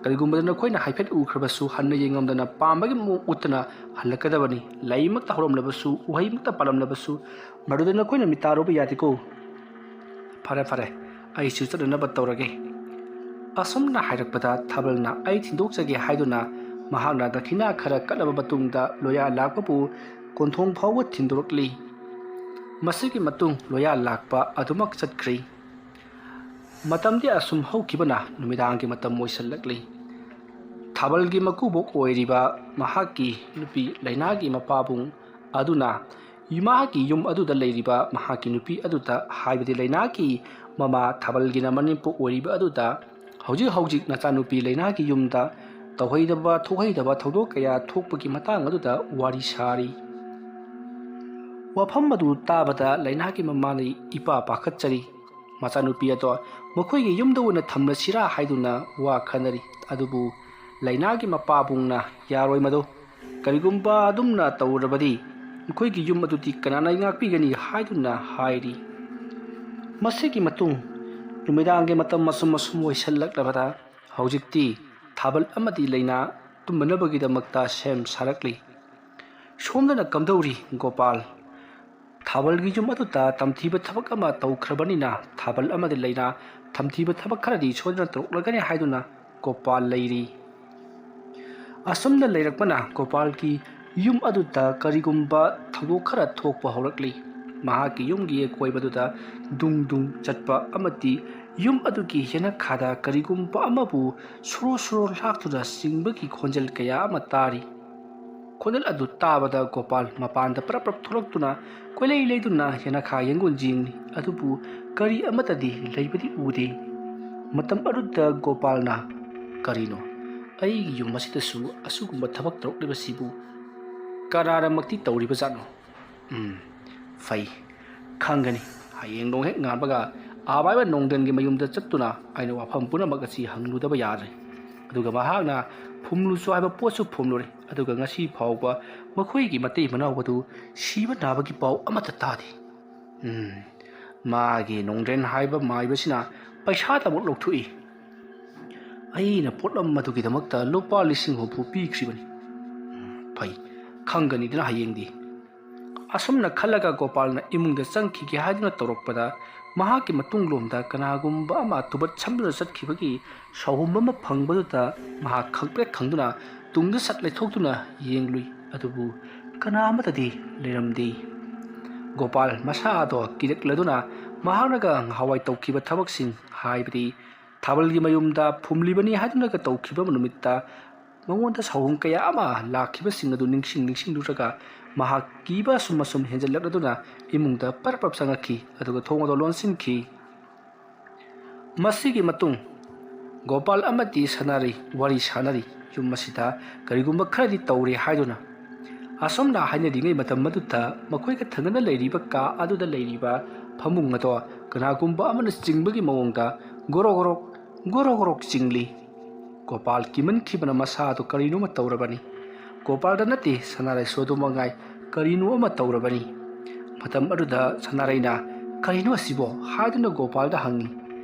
ꯀꯔꯤꯒꯨꯝꯕꯗ ꯅꯈꯣꯏꯅ ꯍꯥꯏꯐꯦꯠ ꯎꯈ꯭ꯔꯕꯁꯨ ꯍꯟꯅ ꯌꯦꯡꯉꯝꯗꯅ ꯄꯥꯝꯕꯒꯤ ꯃꯑꯣꯡ ꯎꯠꯇꯅ ꯍꯜꯂꯛꯀꯗꯕꯅꯤ꯫ ꯂꯩꯃꯛꯇ ꯍꯧꯔꯝꯂꯕꯁꯨ, ꯎꯍꯩꯃꯛꯇ ꯄꯥꯜꯂꯝꯂꯕꯁꯨ, ꯃꯗꯨꯗ ꯅꯈꯣꯏꯅ ꯃꯤꯠ ꯇꯥꯔꯨꯕ ꯌꯥꯗꯦꯀꯣ꯫ ꯐꯔꯦ, ꯐꯔꯦ, ꯑꯩꯁꯨ ꯆꯠꯅꯅꯕ ꯇꯧꯔꯒꯦ꯫ ꯑꯁꯨꯝꯅ ꯍꯥꯏꯔꯛꯄꯗ ꯊꯥꯕꯜꯅ ꯑꯩ ꯊꯤꯟꯗꯣꯛꯆꯒꯦ ꯍꯥꯏꯗꯨꯅ ꯃꯍꯥꯛꯅ ꯗꯈꯤꯅꯥ ꯈꯔ ꯀꯠꯂꯕ ꯃꯇꯨꯡꯗ ꯂꯣꯌꯥ ꯂꯥꯛꯄꯕꯨ ꯀꯣꯟꯊꯣꯡ ꯐꯥꯎꯕ ꯊꯤꯟꯗꯣꯔꯛꯂꯤ꯫ ꯃꯁꯤꯒꯤ ꯃꯇꯨꯡ ꯂꯣꯌꯥ ꯂꯥꯛꯄ ꯑꯗꯨꯃꯛ ꯆꯠꯈ꯭ꯔꯤ꯫ ꯃꯇꯝꯗꯤ ꯑꯁꯨꯝ ꯍꯧꯈꯤꯕꯅ ꯅꯨꯃꯤꯗꯥꯡꯒꯤ ꯃꯇꯝ ꯑꯣꯏꯁꯤꯜꯂꯛꯂꯤ꯫ ꯊꯥꯕꯜꯒꯤ ꯃꯀꯨꯕꯣꯛ ꯑꯣꯏꯔꯤꯕ ꯃꯍꯥꯛꯀꯤ ꯅꯨꯄꯤ ꯂꯩꯅꯥꯒꯤ ꯃꯄꯥꯕꯨꯡ ꯑꯗꯨꯅ ꯃꯍꯥꯛꯀꯤ ꯌꯨꯝ ꯑꯗꯨꯗ ꯂꯩꯔꯤꯕ ꯃꯍꯥꯛꯀꯤ ꯅꯨꯄꯤ ꯑꯗꯨꯗ, ꯍꯥꯏꯕꯗꯤ ꯂꯩꯅꯥꯒꯤ ꯃꯃꯥ ꯊꯥꯕꯜꯒꯤꯅ ꯃꯅꯦꯝꯄꯣꯛ ꯑꯣꯏꯔꯤꯕ ꯑꯗꯨꯗ, ꯍꯧꯖꯤꯛ ꯍꯧꯖꯤꯛ ꯅꯆꯥꯅꯨꯄꯤ ꯂꯩꯅꯥꯒꯤ ꯌꯨꯝꯗ ꯇꯧꯍꯩꯗꯕ ꯊꯣꯛꯍꯩꯗꯕ ꯊꯧꯗꯣꯛ ꯀꯌꯥ ꯊꯣꯛꯄꯒꯤ ꯃꯇꯥꯡ ꯑꯗꯨꯗ ꯋꯥꯔꯤ ꯁꯥꯔꯤ꯫ ꯋꯥꯐꯝ ꯑꯗꯨ ꯇꯥꯕꯗ ꯂꯩꯅꯥꯒꯤ ꯃꯃꯥꯅ ꯏꯄꯥ ꯄꯥꯈꯠꯆꯔꯤ꯫ ꯃꯆꯥꯅꯨꯄꯤ ꯑꯗꯣ ꯃꯈꯣꯏꯒꯤ ꯌꯨꯝꯗ ꯑꯣꯏꯅ ꯊꯝꯂꯁꯤꯔꯥ ꯍꯥꯏꯗꯨꯅ ꯋꯥ ꯈꯟꯅꯔꯤ꯫ ꯑꯗꯨꯕꯨ ꯂꯩꯅꯥꯒꯤ ꯃꯄꯥꯕꯨꯡꯅ ꯌꯥꯔꯣꯏ ꯃꯗꯨ꯫ ꯀꯔꯤꯒꯨꯝꯕ ꯑꯗꯨꯝꯅ ꯇꯧꯔꯕꯗꯤ ꯃꯈꯣꯏꯒꯤ ꯌꯨꯝ ꯑꯗꯨꯗꯤ ꯀꯅꯥꯅ ꯉꯥꯛꯄꯤꯒꯅꯤ ꯍꯥꯏꯗꯨꯅ ꯍꯥꯏꯔꯤ꯫ ꯃꯁꯤꯒꯤ ꯃꯇꯨꯡ ꯅꯨꯃꯤꯗꯥꯡꯒꯤ ꯃꯇꯝ ꯑꯁꯨꯝ ꯑꯁꯨꯝ ꯑꯣꯏꯁꯜꯂꯛꯂꯕꯗ ꯍꯧꯖꯤꯛꯇꯤ ꯊꯥꯕꯜ ꯑꯃꯗꯤ ꯂꯩꯅꯥ ꯇꯨꯝꯅꯅꯕꯒꯤꯗꯃꯛꯇ ꯁꯦꯝ ꯁꯥꯔꯛꯂꯤ꯫ ꯁꯣꯝꯗꯅ ꯀꯝꯗꯧꯔꯤ ꯒꯣꯄꯥꯜ? ꯊꯥꯕꯜꯒꯤ ꯌꯨꯝ ꯑꯗꯨꯗ ꯇꯝꯊꯤꯕ ꯊꯕꯛ ꯑꯃ ꯇꯧꯈ꯭ꯔꯕꯅꯤꯅ ꯊꯥꯕꯜ ꯑꯃꯗꯤ ꯂꯩꯅꯥ ꯇꯝꯊꯤꯕ ꯊꯕꯛ ꯈꯔꯗꯤ ꯁꯣꯏꯗꯅ ꯇꯧꯔꯛꯂꯒꯅꯤ ꯍꯥꯏꯗꯨꯅ ꯒꯣꯄꯥꯜ ꯂꯩꯔꯤ꯫ ꯑꯁꯨꯝꯅ ꯂꯩꯔꯛꯄꯅ ꯒꯣꯄꯥꯜꯒꯤ ꯌꯨꯝ ꯑꯗꯨꯗ ꯀꯔꯤꯒꯨꯝꯕ ꯊꯧꯗꯣꯛ ꯈꯔ ꯊꯣꯛꯄ ꯍꯧꯔꯛꯂꯤ꯫ ꯃꯍꯥꯛꯀꯤ ꯌꯨꯝꯒꯤ ꯑꯀꯣꯏꯕꯗꯨꯗ ꯗꯨꯡ ꯗꯨꯡ ꯆꯠꯄ ꯑꯃꯗꯤ ꯌꯨꯝ ꯑꯗꯨꯒꯤ ꯌꯦꯅꯈꯥꯗ ꯀꯔꯤꯒꯨꯝꯕ ꯑꯃꯕꯨ ꯁꯣꯔꯣ ꯁꯣꯔꯣ ꯂꯥꯛꯇꯨꯅ ꯆꯤꯡꯕꯒꯤ ꯈꯣꯟꯖꯦꯜ ꯀꯌꯥ ꯑꯃ ꯇꯥꯔꯤ꯫ ꯈꯣꯟꯖꯦꯜ ꯑꯗꯨ ꯇꯥꯕꯗ ꯒꯣꯄꯥꯜ ꯃꯄꯥꯟꯗ ꯄꯔꯞ ꯄꯔꯞ ꯊꯣꯛꯂꯛꯇꯨꯅ ꯀꯣꯏꯂꯩ ꯂꯩꯗꯨꯅ ꯌꯦꯅꯈꯥ ꯌꯦꯡꯒꯣꯟ ꯌꯦꯡꯂꯤ꯫ ꯑꯗꯨꯕꯨ ꯀꯔꯤ ꯑꯃꯠꯇꯗꯤ ꯂꯩꯕꯗꯤ ꯎꯗꯦ꯫ ꯃꯇꯝ ꯑꯗꯨꯗ ꯒꯣꯄꯥꯜꯅ, "ꯀꯔꯤꯅꯣ? ꯑꯩꯒꯤ ꯌꯨꯝ ꯑꯁꯤꯗꯁꯨ ꯑꯁꯤꯒꯨꯝꯕ ꯊꯕꯛ ꯇꯧꯔꯛꯂꯤꯕꯁꯤꯕꯨ ꯀꯅꯥꯅꯃꯛꯇꯤ ꯇꯧꯔꯤꯕꯖꯥꯠꯅꯣ? ꯎꯝ, ꯐꯩ, ꯈꯪꯒꯅꯤ꯫ ꯍꯌꯦꯡ ꯅꯣꯡ ꯍꯦꯛ ꯉꯥꯟꯕꯒ ꯑꯥꯕꯥꯏꯕ ꯅꯣꯡꯗꯦꯟꯒꯤ ꯃꯌꯨꯝꯗ ꯆꯠꯇꯨꯅ ꯑꯩꯅ ꯋꯥꯐꯝ ꯄꯨꯝꯅꯃꯛ ꯑꯁꯤ ꯍꯪꯂꯨꯗꯕ ꯌꯥꯗ꯭ꯔꯦ꯫" ꯑꯗꯨꯒ ꯃꯍꯥꯛꯅ ꯐꯨꯝꯂꯨꯁꯨ ꯍꯥꯏꯕ ꯄꯣꯠꯁꯨ ꯐꯨꯝꯂꯨꯔꯦ꯫ ꯑꯗꯨꯒ ꯉꯁꯤ ꯐꯥꯎꯕ ꯃꯈꯣꯏꯒꯤ ꯃꯇꯩ ꯃꯅꯥꯎ ꯑꯗꯨ ꯁꯤꯕ ꯅꯥꯕꯒꯤ ꯄꯥꯎ ꯑꯃꯠꯇ ꯇꯥꯗꯦ꯫ ꯎꯝ, ꯃꯥꯒꯤ ꯅꯣꯡꯗ꯭ꯔꯦꯟ ꯍꯥꯏꯕ ꯃꯥꯏꯕꯁꯤꯅ ꯄꯩꯁꯥꯗꯃꯛ ꯂꯧꯊꯣꯛꯏ꯫ ꯑꯩꯅ ꯄꯣꯠꯂꯝ ꯑꯗꯨꯒꯤꯗꯃꯛꯇ ꯂꯨꯄꯥ ꯂꯤꯁꯤꯡ ꯍꯨꯝꯐꯨ ꯄꯤꯈ꯭ꯔꯤꯕꯅꯤ꯫ ꯎꯝ, ꯐꯩ, ꯈꯪꯒꯅꯤꯗꯅ ꯍꯌꯦꯡꯗꯤ꯫ ꯑꯁꯨꯝꯅ ꯈꯜꯂꯒ ꯒꯣꯄꯥꯜꯅ ꯏꯃꯨꯡꯗ ꯆꯪꯈꯤꯒꯦ ꯍꯥꯏꯗꯨꯅ ꯇꯧꯔꯛꯄꯗ, ꯃꯍꯥꯛꯀꯤ ꯃꯇꯨꯡꯂꯣꯝꯗ ꯀꯅꯥꯒꯨꯝꯕ ꯑꯃ ꯇꯨꯕꯠ ꯁꯝꯗꯨꯅ ꯆꯠꯈꯤꯕꯒꯤ ꯁꯥꯎꯍꯨꯝ ꯑꯃ ꯐꯪꯕꯗꯨꯗ ꯃꯍꯥꯛ ꯈꯪꯄ꯭ꯔꯦꯛ ꯈꯪꯗꯨꯅ ꯇꯨꯡꯗ ꯁꯠ ꯂꯩꯊꯣꯛꯇꯨꯅ ꯌꯦꯡꯂꯨꯏ꯫ ꯑꯗꯨꯕꯨ ꯀꯅꯥ ꯑꯃꯠꯇꯗꯤ ꯂꯩꯔꯝꯗꯦ꯫ ꯒꯣꯄꯥꯜ ꯃꯁꯥꯗꯣ ꯀꯤꯔꯛꯂꯗꯨꯅ ꯃꯍꯥꯛꯅꯒ ꯉꯍꯥꯟꯋꯥꯏ ꯇꯧꯈꯤꯕ ꯊꯕꯛꯁꯤꯡ, ꯍꯥꯏꯕꯗꯤ ꯊꯥꯕꯜꯒꯤ ꯃꯌꯨꯝꯗ ꯐꯨꯝꯂꯤꯕꯅꯤ ꯍꯥꯏꯗꯨꯅꯒ ꯇꯧꯈꯤꯕ ꯅꯨꯃꯤꯠꯇ ꯃꯉꯣꯟꯗ ꯁꯥꯎꯍꯨꯝ ꯀꯌꯥ ꯑꯃ ꯂꯥꯛꯈꯤꯕꯁꯤꯡ ꯑꯗꯨ ꯅꯤꯡꯁꯤꯡ ꯅꯤꯡꯁꯤꯡꯂꯨꯔꯒ ꯃꯍꯥꯛ ꯀꯤꯕ ꯑꯁꯨꯝ ꯑꯁꯨꯝ ꯍꯦꯟꯖꯜꯂꯛꯂꯗꯨꯅ ꯏꯃꯨꯡꯗ ꯄꯔꯞ ꯄꯔꯞ ꯆꯪꯉꯛꯈꯤ, ꯑꯗꯨꯒ ꯊꯣꯡ ꯑꯗꯨ ꯂꯣꯟꯁꯤꯟꯈꯤ꯫ ꯃꯁꯤꯒꯤ ꯃꯇꯨꯡ ꯒꯣꯄꯥꯜ ꯑꯃꯗꯤ ꯁꯅꯥꯔꯩ ꯋꯥꯔꯤ ꯁꯥꯅꯔꯤ꯫ ꯌꯨꯝ ꯑꯁꯤꯗ ꯀꯔꯤꯒꯨꯝꯕ ꯈꯔꯗꯤ ꯇꯧꯔꯦ ꯍꯥꯏꯗꯨꯅ꯫ ꯑꯁꯨꯝꯅ ꯍꯥꯏꯅꯔꯤꯉꯩ ꯃꯇꯝ ꯑꯗꯨꯗ ꯃꯈꯣꯏꯒ ꯊꯪꯅꯅ ꯂꯩꯔꯤꯕ ꯀꯥ ꯑꯗꯨꯗ ꯂꯩꯔꯤꯕ ꯐꯃꯨꯡ ꯑꯗꯣ ꯀꯅꯥꯒꯨꯝꯕ ꯑꯃꯅ ꯆꯤꯡꯕꯒꯤ ꯃꯑꯣꯡꯗ ꯒꯣꯔꯣ ꯒꯣꯔꯣꯛ, ꯒꯣꯔꯣ ꯒꯣꯔꯣꯛ ꯆꯤꯡꯂꯤ꯫ ꯒꯣꯄꯥꯜ ꯀꯤꯃꯟꯈꯤꯕꯅ ꯃꯁꯥꯗꯨ ꯀꯔꯤꯅꯣꯃ ꯇꯧꯔꯕꯅꯤ꯫ ꯒꯣꯄꯥꯜꯗ ꯅꯠꯇꯦ, ꯁꯅꯥꯔꯩꯁꯨ ꯑꯗꯨ ꯃꯉꯥꯏ꯫ ꯀꯔꯤꯅꯣ ꯑꯃ ꯇꯧꯔꯕꯅꯤ꯫ ꯃꯇꯝ ꯑꯗꯨꯗ ꯁꯅꯥꯔꯩꯅ "ꯀꯔꯤꯅꯣ ꯑꯁꯤꯕꯣ?" ꯍꯥꯏꯗꯨꯅ ꯒꯣꯄꯥꯜꯗ ꯍꯪꯉꯤ꯫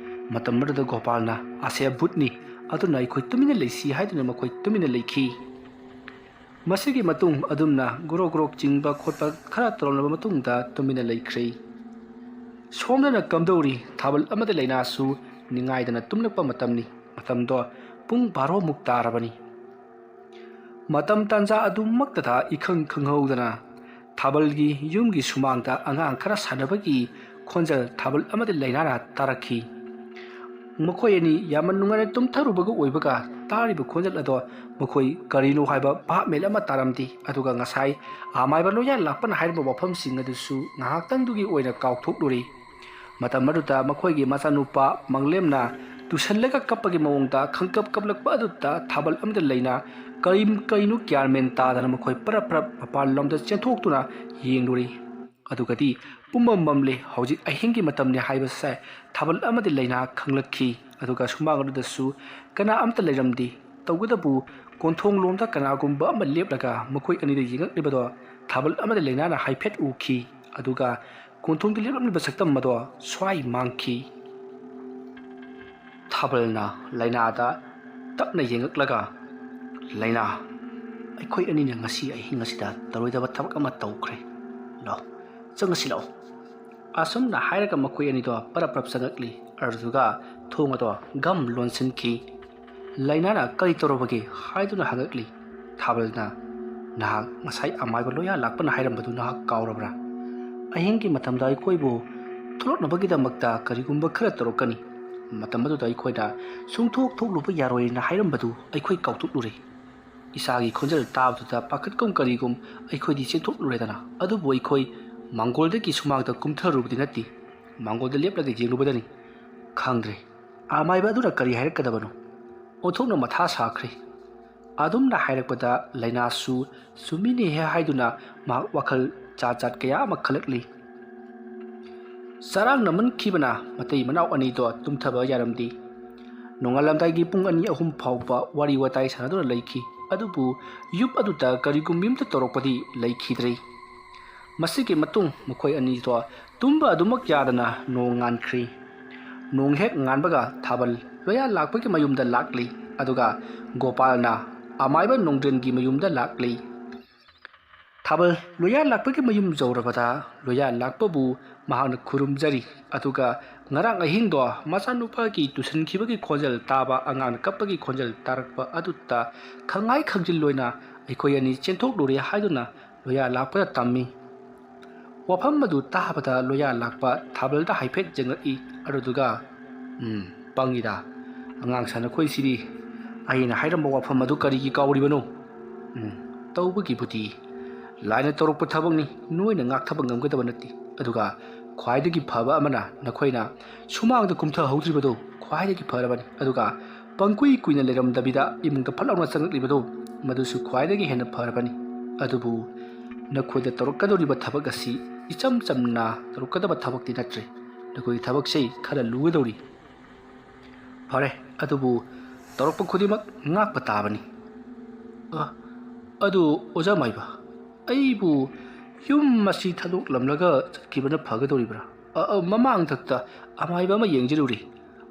ꯃꯇꯝ ꯑꯗꯨꯗ ꯒꯣꯄꯥꯜꯅ "ꯑꯁꯦ ꯚꯨꯠꯅꯤ, ꯑꯗꯨꯅ ꯑꯩꯈꯣꯏ ꯇꯨꯃꯤꯟꯅ ꯂꯩꯁꯤ" ꯍꯥꯏꯗꯨꯅ ꯃꯈꯣꯏ ꯇꯨꯃꯤꯟꯅ ꯂꯩꯈꯤ꯫ ꯃꯁꯤꯒꯤ ꯃꯇꯨꯡ ꯑꯗꯨꯝꯅ ꯒ꯭ꯔꯣꯛ ꯒ꯭ꯔꯣꯛ ꯆꯤꯡꯕ ꯈꯣꯠꯄ ꯈꯔ ꯇꯧꯔꯝꯂꯕ ꯃꯇꯨꯡꯗ ꯇꯨꯃꯤꯟꯅ ꯂꯩꯈ꯭ꯔꯦ꯫ ꯁꯣꯝꯗꯅ ꯀꯝꯗꯧꯔꯤ? ꯊꯥꯕꯜ ꯑꯃꯗꯤ ꯂꯥꯏꯅꯥꯁꯨ ꯅꯤꯡꯉꯥꯏꯗꯅ ꯇꯨꯝꯂꯛꯄ ꯃꯇꯝꯅꯤ꯫ ꯃꯇꯝꯗꯣ ꯄꯨꯡ ꯕꯥꯔꯣꯃꯨꯛ ꯇꯥꯔꯕꯅꯤ꯫ ꯃꯇꯝ ꯇꯥꯟꯖꯥ ꯑꯗꯨꯃꯛꯇꯗ ꯏꯈꯪ ꯈꯪꯍꯧꯗꯅ ꯊꯥꯕꯜꯒꯤ ꯌꯨꯝꯒꯤ ꯁꯨꯃꯥꯡꯗ ꯑꯉꯥꯡ ꯈꯔ ꯁꯥꯟꯅꯕꯒꯤ ꯈꯣꯟꯖꯦꯜ ꯊꯥꯕꯜ ꯑꯃꯗꯤ ꯂꯥꯏꯅꯥꯅ ꯇꯥꯔꯛꯈꯤ꯫ ꯃꯈꯣꯏ ꯑꯅꯤ ꯌꯥꯝꯅ ꯅꯨꯡꯉꯥꯏꯅ ꯇꯨꯝꯊꯔꯨꯕꯒ ꯑꯣꯏꯕꯒ ꯇꯥꯔꯤꯕ ꯈꯣꯟꯖꯦꯜ ꯑꯗꯣ ꯃꯈꯣꯏ ꯀꯔꯤꯅꯣ ꯍꯥꯏꯕ ꯚꯥꯞ ꯃꯦꯟ ꯑꯃ ꯇꯥꯔꯝꯗꯦ꯫ ꯑꯗꯨꯒ ꯉꯁꯥꯏ ꯑꯃꯥꯏꯕ ꯂꯣꯌꯥ ꯂꯥꯛꯄꯅ ꯍꯥꯏꯔꯝꯕ ꯋꯥꯐꯝꯁꯤꯡ ꯑꯗꯨꯁꯨ ꯉꯥꯏꯍꯥꯛꯇꯪꯗꯨꯒꯤ ꯑꯣꯏꯅ ꯀꯥꯎꯊꯣꯛꯂꯨꯔꯦ꯫ ꯃꯇꯝ ꯑꯗꯨꯗ ꯃꯈꯣꯏꯒꯤ ꯃꯆꯥꯅꯨꯄꯥ ꯃꯪꯂꯦꯝꯅ ꯇꯨꯁꯜꯂꯒ ꯀꯞꯄꯒꯤ ꯃꯑꯣꯡꯗ ꯈꯪꯀꯞ ꯀꯞꯂꯛꯄ ꯑꯗꯨꯗ ꯊꯥꯕꯜ ꯑꯃꯗꯤ ꯂꯥꯏꯅꯥ ꯀꯔꯤ ꯀꯔꯤꯅꯣ ꯒ꯭ꯌꯥꯟ ꯃꯦꯟ ꯇꯥꯗꯅ ꯃꯈꯣꯏ ꯄꯔꯞ ꯄꯔꯞ ꯃꯄꯥꯟ ꯂꯣꯝꯗ ꯆꯦꯟꯊꯣꯛꯇꯨꯅ ꯌꯦꯡꯂꯨꯔꯦ꯫ ꯑꯗꯨꯒꯗꯤ ꯄꯨꯝꯃꯝ ꯃꯝꯂꯦ꯫ ꯍꯧꯖꯤꯛ ꯑꯍꯤꯡꯒꯤ ꯃꯇꯝꯅꯤ ꯍꯥꯏꯕꯁꯦ ꯊꯥꯕꯜ ꯑꯃꯗꯤ ꯂꯥꯏꯅꯥ ꯈꯪꯂꯛꯈꯤ꯫ ꯑꯗꯨꯒ ꯁꯨꯃꯥꯡ ꯑꯗꯨꯗꯁꯨ ꯀꯅꯥ ꯑꯃꯠꯇ ꯂꯩꯔꯝꯗꯦ꯫ ꯇꯧꯕꯇꯕꯨ ꯀꯣꯟꯊꯣꯡ ꯂꯣꯝꯗ ꯀꯅꯥꯒꯨꯝꯕ ꯑꯃ ꯂꯦꯞꯂꯒ ꯃꯈꯣꯏ ꯑꯅꯤꯗ ꯌꯦꯡꯂꯛꯂꯤꯕꯗꯣ ꯊꯥꯕꯜ ꯑꯃꯗꯤ ꯂꯥꯏꯅꯥꯅ ꯍꯥꯏꯐꯦꯠ ꯎꯈꯤ꯫ ꯑꯗꯨꯒ ꯀꯣꯟꯊꯣꯡꯗ ꯂꯦꯞꯂꯝꯂꯤꯕ ꯁꯛꯇꯝ ꯑꯗꯣ ꯁ꯭ꯋꯥꯏ ꯃꯥꯡꯈꯤ꯫ ꯊꯥꯕꯜꯅ ꯂꯥꯏꯅꯥꯗ ꯇꯞꯅ ꯌꯦꯡꯂꯛꯂꯒ, "ꯂꯥꯏꯅꯥ, ꯑꯩꯈꯣꯏ ꯑꯅꯤꯅ ꯉꯁꯤ ꯑꯍꯤꯡ ꯑꯁꯤꯗ ꯇꯧꯔꯣꯏꯗꯕ ꯊꯕꯛ ꯑꯃ ꯇꯧꯈ꯭ꯔꯦ꯫ ꯂꯥꯛꯑꯣ, ꯆꯪꯉꯁꯤ ꯂꯥꯛꯑꯣ꯫" ꯑꯁꯨꯝꯅ ꯍꯥꯏꯔꯒ ꯃꯈꯣꯏ ꯑꯅꯤꯗꯣ ꯄꯔꯞ ꯄꯔꯞ ꯆꯪꯉꯛꯂꯤ꯫ ꯑꯗꯨꯗꯨꯒ ꯊꯣꯡ ꯑꯗꯣ ꯒꯝ ꯂꯣꯟꯁꯤꯟꯈꯤ꯫ "ꯂꯥꯏꯅꯥꯅ ꯀꯔꯤ ꯇꯧꯔꯕꯒꯦ?" ꯍꯥꯏꯗꯨꯅ ꯍꯪꯉꯛꯂꯤ꯫ ꯊꯥꯕꯜꯅ, "ꯅꯍꯥꯛ ꯉꯁꯥꯏ ꯑꯃꯥꯏꯕ ꯂꯣꯌꯥ ꯂꯥꯛꯄꯅ ꯍꯥꯏꯔꯝꯕꯗꯨ ꯅꯍꯥꯛ ꯀꯥꯎꯔꯕ꯭ꯔꯥ? ꯑꯍꯤꯡꯒꯤ ꯃꯇꯝꯗ ꯑꯩꯈꯣꯏꯕꯨ ꯊꯣꯛꯂꯛꯅꯕꯒꯤꯗꯃꯛꯇ ꯀꯔꯤꯒꯨꯝꯕ ꯈꯔ ꯇꯧꯔꯛꯀꯅꯤ꯫ ꯃꯇꯝ ꯑꯗꯨꯗ ꯑꯩꯈꯣꯏꯅ ꯁꯨꯡꯊꯣꯛ ꯊꯣꯛꯂꯨꯕ ꯌꯥꯔꯣꯏꯅ ꯍꯥꯏꯔꯝꯕꯗꯨ ꯑꯩꯈꯣꯏ ꯀꯥꯎꯊꯣꯛꯂꯨꯔꯦ꯫" ꯏꯁꯥꯒꯤ ꯈꯣꯟꯖꯦꯜ ꯇꯥꯕꯗꯨꯗ ꯄꯥꯈꯠꯀꯨꯝ ꯀꯔꯤꯒꯨꯝ ꯑꯩꯈꯣꯏꯗꯤ ꯆꯦꯟꯊꯣꯛꯂꯨꯔꯦꯗꯅ꯫ ꯑꯗꯨꯕꯨ ꯑꯩꯈꯣꯏ ꯃꯥꯡꯒꯣꯜꯗꯒꯤ ꯁꯨꯃꯥꯡꯗ ꯀꯨꯝꯊꯔꯨꯕꯗꯤ ꯅꯠꯇꯦ, ꯃꯥꯡꯒꯣꯜꯗ ꯂꯦꯞꯂꯒ ꯌꯦꯡꯂꯨꯕꯗꯅꯤ꯫ ꯈꯪꯗ꯭ꯔꯦ, ꯑꯃꯥꯏꯕ ꯑꯗꯨꯅ ꯀꯔꯤ ꯍꯥꯏꯔꯛꯀꯗꯕꯅꯣ? ꯑꯣꯟꯊꯣꯛꯅ ꯃꯊꯥ ꯁꯥꯈ꯭ꯔꯦ꯫ ꯑꯗꯨꯝꯅ ꯍꯥꯏꯔꯛꯄꯗ ꯂꯥꯏꯅꯥꯁꯨ ꯆꯨꯝꯃꯤꯅꯦꯍꯦ ꯍꯥꯏꯗꯨꯅ ꯃꯍꯥꯛ ꯋꯥꯈꯜ ꯖꯥꯠ ꯖꯥꯠ ꯀꯌꯥ ꯑꯃ ꯈꯜꯂꯛꯂꯤ꯫ ꯆꯔꯥꯡ ꯅꯝꯃꯟꯈꯤꯕꯅ ꯃꯇꯩ ꯃꯅꯥꯎ ꯑꯅꯤꯗꯣ ꯇꯨꯝꯊꯕ ꯌꯥꯔꯝꯗꯦ꯫ ꯅꯣꯡꯉꯥꯜꯂꯝꯗꯥꯏꯒꯤ ꯄꯨꯡ ꯑꯅꯤ ꯑꯍꯨꯝ ꯐꯥꯎꯕ ꯋꯥꯔꯤ ꯋꯥꯇꯥꯏ ꯁꯥꯟꯅꯗꯨꯅ ꯂꯩꯈꯤ꯫ ꯑꯗꯨꯕꯨ ꯌꯨꯝ ꯑꯗꯨꯗ ꯀꯔꯤꯒꯨꯝꯕ ꯑꯃꯇ ꯇꯧꯔꯛꯄꯗꯤ ꯂꯩꯈꯤꯗ꯭ꯔꯦ꯫ ꯃꯁꯤꯒꯤ ꯃꯇꯨꯡ ꯃꯈꯣꯏ ꯑꯅꯤꯗꯣ ꯇꯨꯝꯕ ꯑꯗꯨꯃꯛ ꯌꯥꯗꯅ ꯅꯣꯡ ꯉꯥꯟꯈ꯭ꯔꯤ꯫ ꯅꯣꯡ ꯍꯦꯛ ꯉꯥꯟꯕꯒ ꯊꯥꯕꯜ ꯂꯣꯌꯥ ꯂꯥꯛꯄꯒꯤ ꯃꯌꯨꯝꯗ ꯂꯥꯛꯂꯤ, ꯑꯗꯨꯒ ꯒꯣꯄꯥꯜꯅ ꯑꯃꯥꯏꯕ ꯅꯣꯡꯗ꯭ꯔꯦꯟꯒꯤ ꯃꯌꯨꯝꯗ ꯂꯥꯛꯂꯤ꯫ ꯊꯥꯕꯜ ꯂꯣꯌꯥ ꯂꯥꯛꯄꯒꯤ ꯃꯌꯨꯝ ꯌꯧꯔꯕꯗ ꯂꯣꯌꯥ ꯂꯥꯛꯄꯕꯨ ꯃꯍꯥꯛꯅ ꯈꯨꯔꯨꯝꯖꯔꯤ, ꯑꯗꯨꯒ ꯉꯔꯥꯡ ꯑꯍꯤꯡꯗꯣ ꯃꯆꯥꯅꯨꯄꯥꯒꯤ ꯇꯨꯁꯟꯈꯤꯕꯒꯤ ꯈꯣꯟꯖꯦꯜ ꯇꯥꯕ, ꯑꯉꯥꯡꯅ ꯀꯞꯄꯒꯤ ꯈꯣꯟꯖꯦꯜ ꯇꯥꯔꯛꯄ ꯑꯗꯨꯗ ꯈꯪꯉꯥꯏ ꯈꯪꯖꯤꯜꯂꯣꯏꯅ ꯑꯩꯈꯣꯏ ꯑꯅꯤ ꯆꯦꯟꯊꯣꯛꯂꯨꯔꯦ ꯍꯥꯏꯗꯨꯅ ꯂꯣꯌꯥ ꯂꯥꯛꯄꯗ ꯇꯝꯃꯤ꯫ ꯋꯥꯐꯝ ꯑꯗꯨ ꯇꯥꯕꯗ ꯂꯣꯌꯥ ꯂꯥꯛꯄ ꯊꯥꯕꯜꯗ ꯍꯥꯏꯐꯦꯠ ꯌꯦꯡꯂꯛꯏ꯫ ꯑꯗꯨꯗꯨꯒ, "ꯎꯝ, ꯄꯪꯉꯤꯗ꯫ ꯑꯉꯥꯡ ꯁꯥ ꯅꯈꯣꯏꯁꯤꯗꯤ ꯑꯩꯅ ꯍꯥꯏꯔꯝꯕ ꯋꯥꯐꯝ ꯑꯗꯨ ꯀꯔꯤꯒꯤ ꯀꯥꯎꯔꯤꯕꯅꯣ? ꯎꯝ, ꯇꯧꯕꯒꯤꯕꯨꯗꯤ ꯂꯥꯏꯅ ꯇꯧꯔꯛꯄ ꯊꯕꯛꯅꯤ, ꯅꯣꯏꯅ ꯉꯥꯛꯊꯕ ꯉꯝꯒꯗꯕ ꯅꯠꯇꯦ꯫ ꯑꯗꯨꯒ ꯈ꯭ꯋꯥꯏꯗꯒꯤ ꯐꯕ ꯑꯃꯅ ꯅꯈꯣꯏꯅ ꯁꯨꯃꯥꯡꯗ ꯀꯨꯝꯊꯍꯧꯗ꯭ꯔꯤꯕꯗꯨ ꯈ꯭ꯋꯥꯏꯗꯒꯤ ꯐꯔꯕꯅꯤ꯫ ꯑꯗꯨꯒ ꯄꯪꯀꯨꯏ ꯀꯨꯏꯅ ꯂꯩꯔꯝꯗꯕꯤꯗ ꯏꯃꯨꯡꯗ ꯐꯠ ꯂꯥꯎꯅ ꯆꯪꯂꯛꯂꯤꯕꯗꯨ, ꯃꯗꯨꯁꯨ ꯈ꯭ꯋꯥꯏꯗꯒꯤ ꯍꯦꯟꯅ ꯐꯔꯕꯅꯤ꯫ ꯑꯗꯨꯕꯨ ꯅꯈꯣꯏꯗ ꯇꯧꯔꯛꯀꯗꯧꯔꯤꯕ ꯊꯕꯛ ꯑꯁꯤ ꯏꯆꯝ ꯆꯝꯅ ꯇꯧꯔꯛꯀꯗꯕ ꯊꯕꯛꯇꯤ ꯅꯠꯇ꯭ꯔꯦ꯫ ꯅꯈꯣꯏꯒꯤ ꯊꯕꯛꯁꯤ ꯈꯔ ꯂꯨꯒꯗꯧꯔꯤ꯫ ꯐꯔꯦ, ꯑꯗꯨꯕꯨ ꯇꯧꯔꯛꯄ ꯈꯨꯗꯤꯡꯃꯛ ꯉꯥꯛꯄ ꯇꯥꯕꯅꯤ꯫" "ꯑ, ꯑꯗꯨ ꯑꯣꯖꯥ ꯃꯥꯏꯕ, ꯑꯩꯕꯨ ꯌꯨꯝ ꯑꯁꯤ ꯊꯥꯗꯣꯛꯂꯝꯂꯒ ꯆꯠꯈꯤꯕꯅ ꯐꯒꯗꯧꯔꯤꯕ꯭ꯔꯥ? ꯑ, ꯑ, ꯃꯃꯥꯡꯊꯛꯇ ꯑꯃꯥꯏꯕ ꯑꯃ ꯌꯦꯡꯖꯔꯨꯔꯦ꯫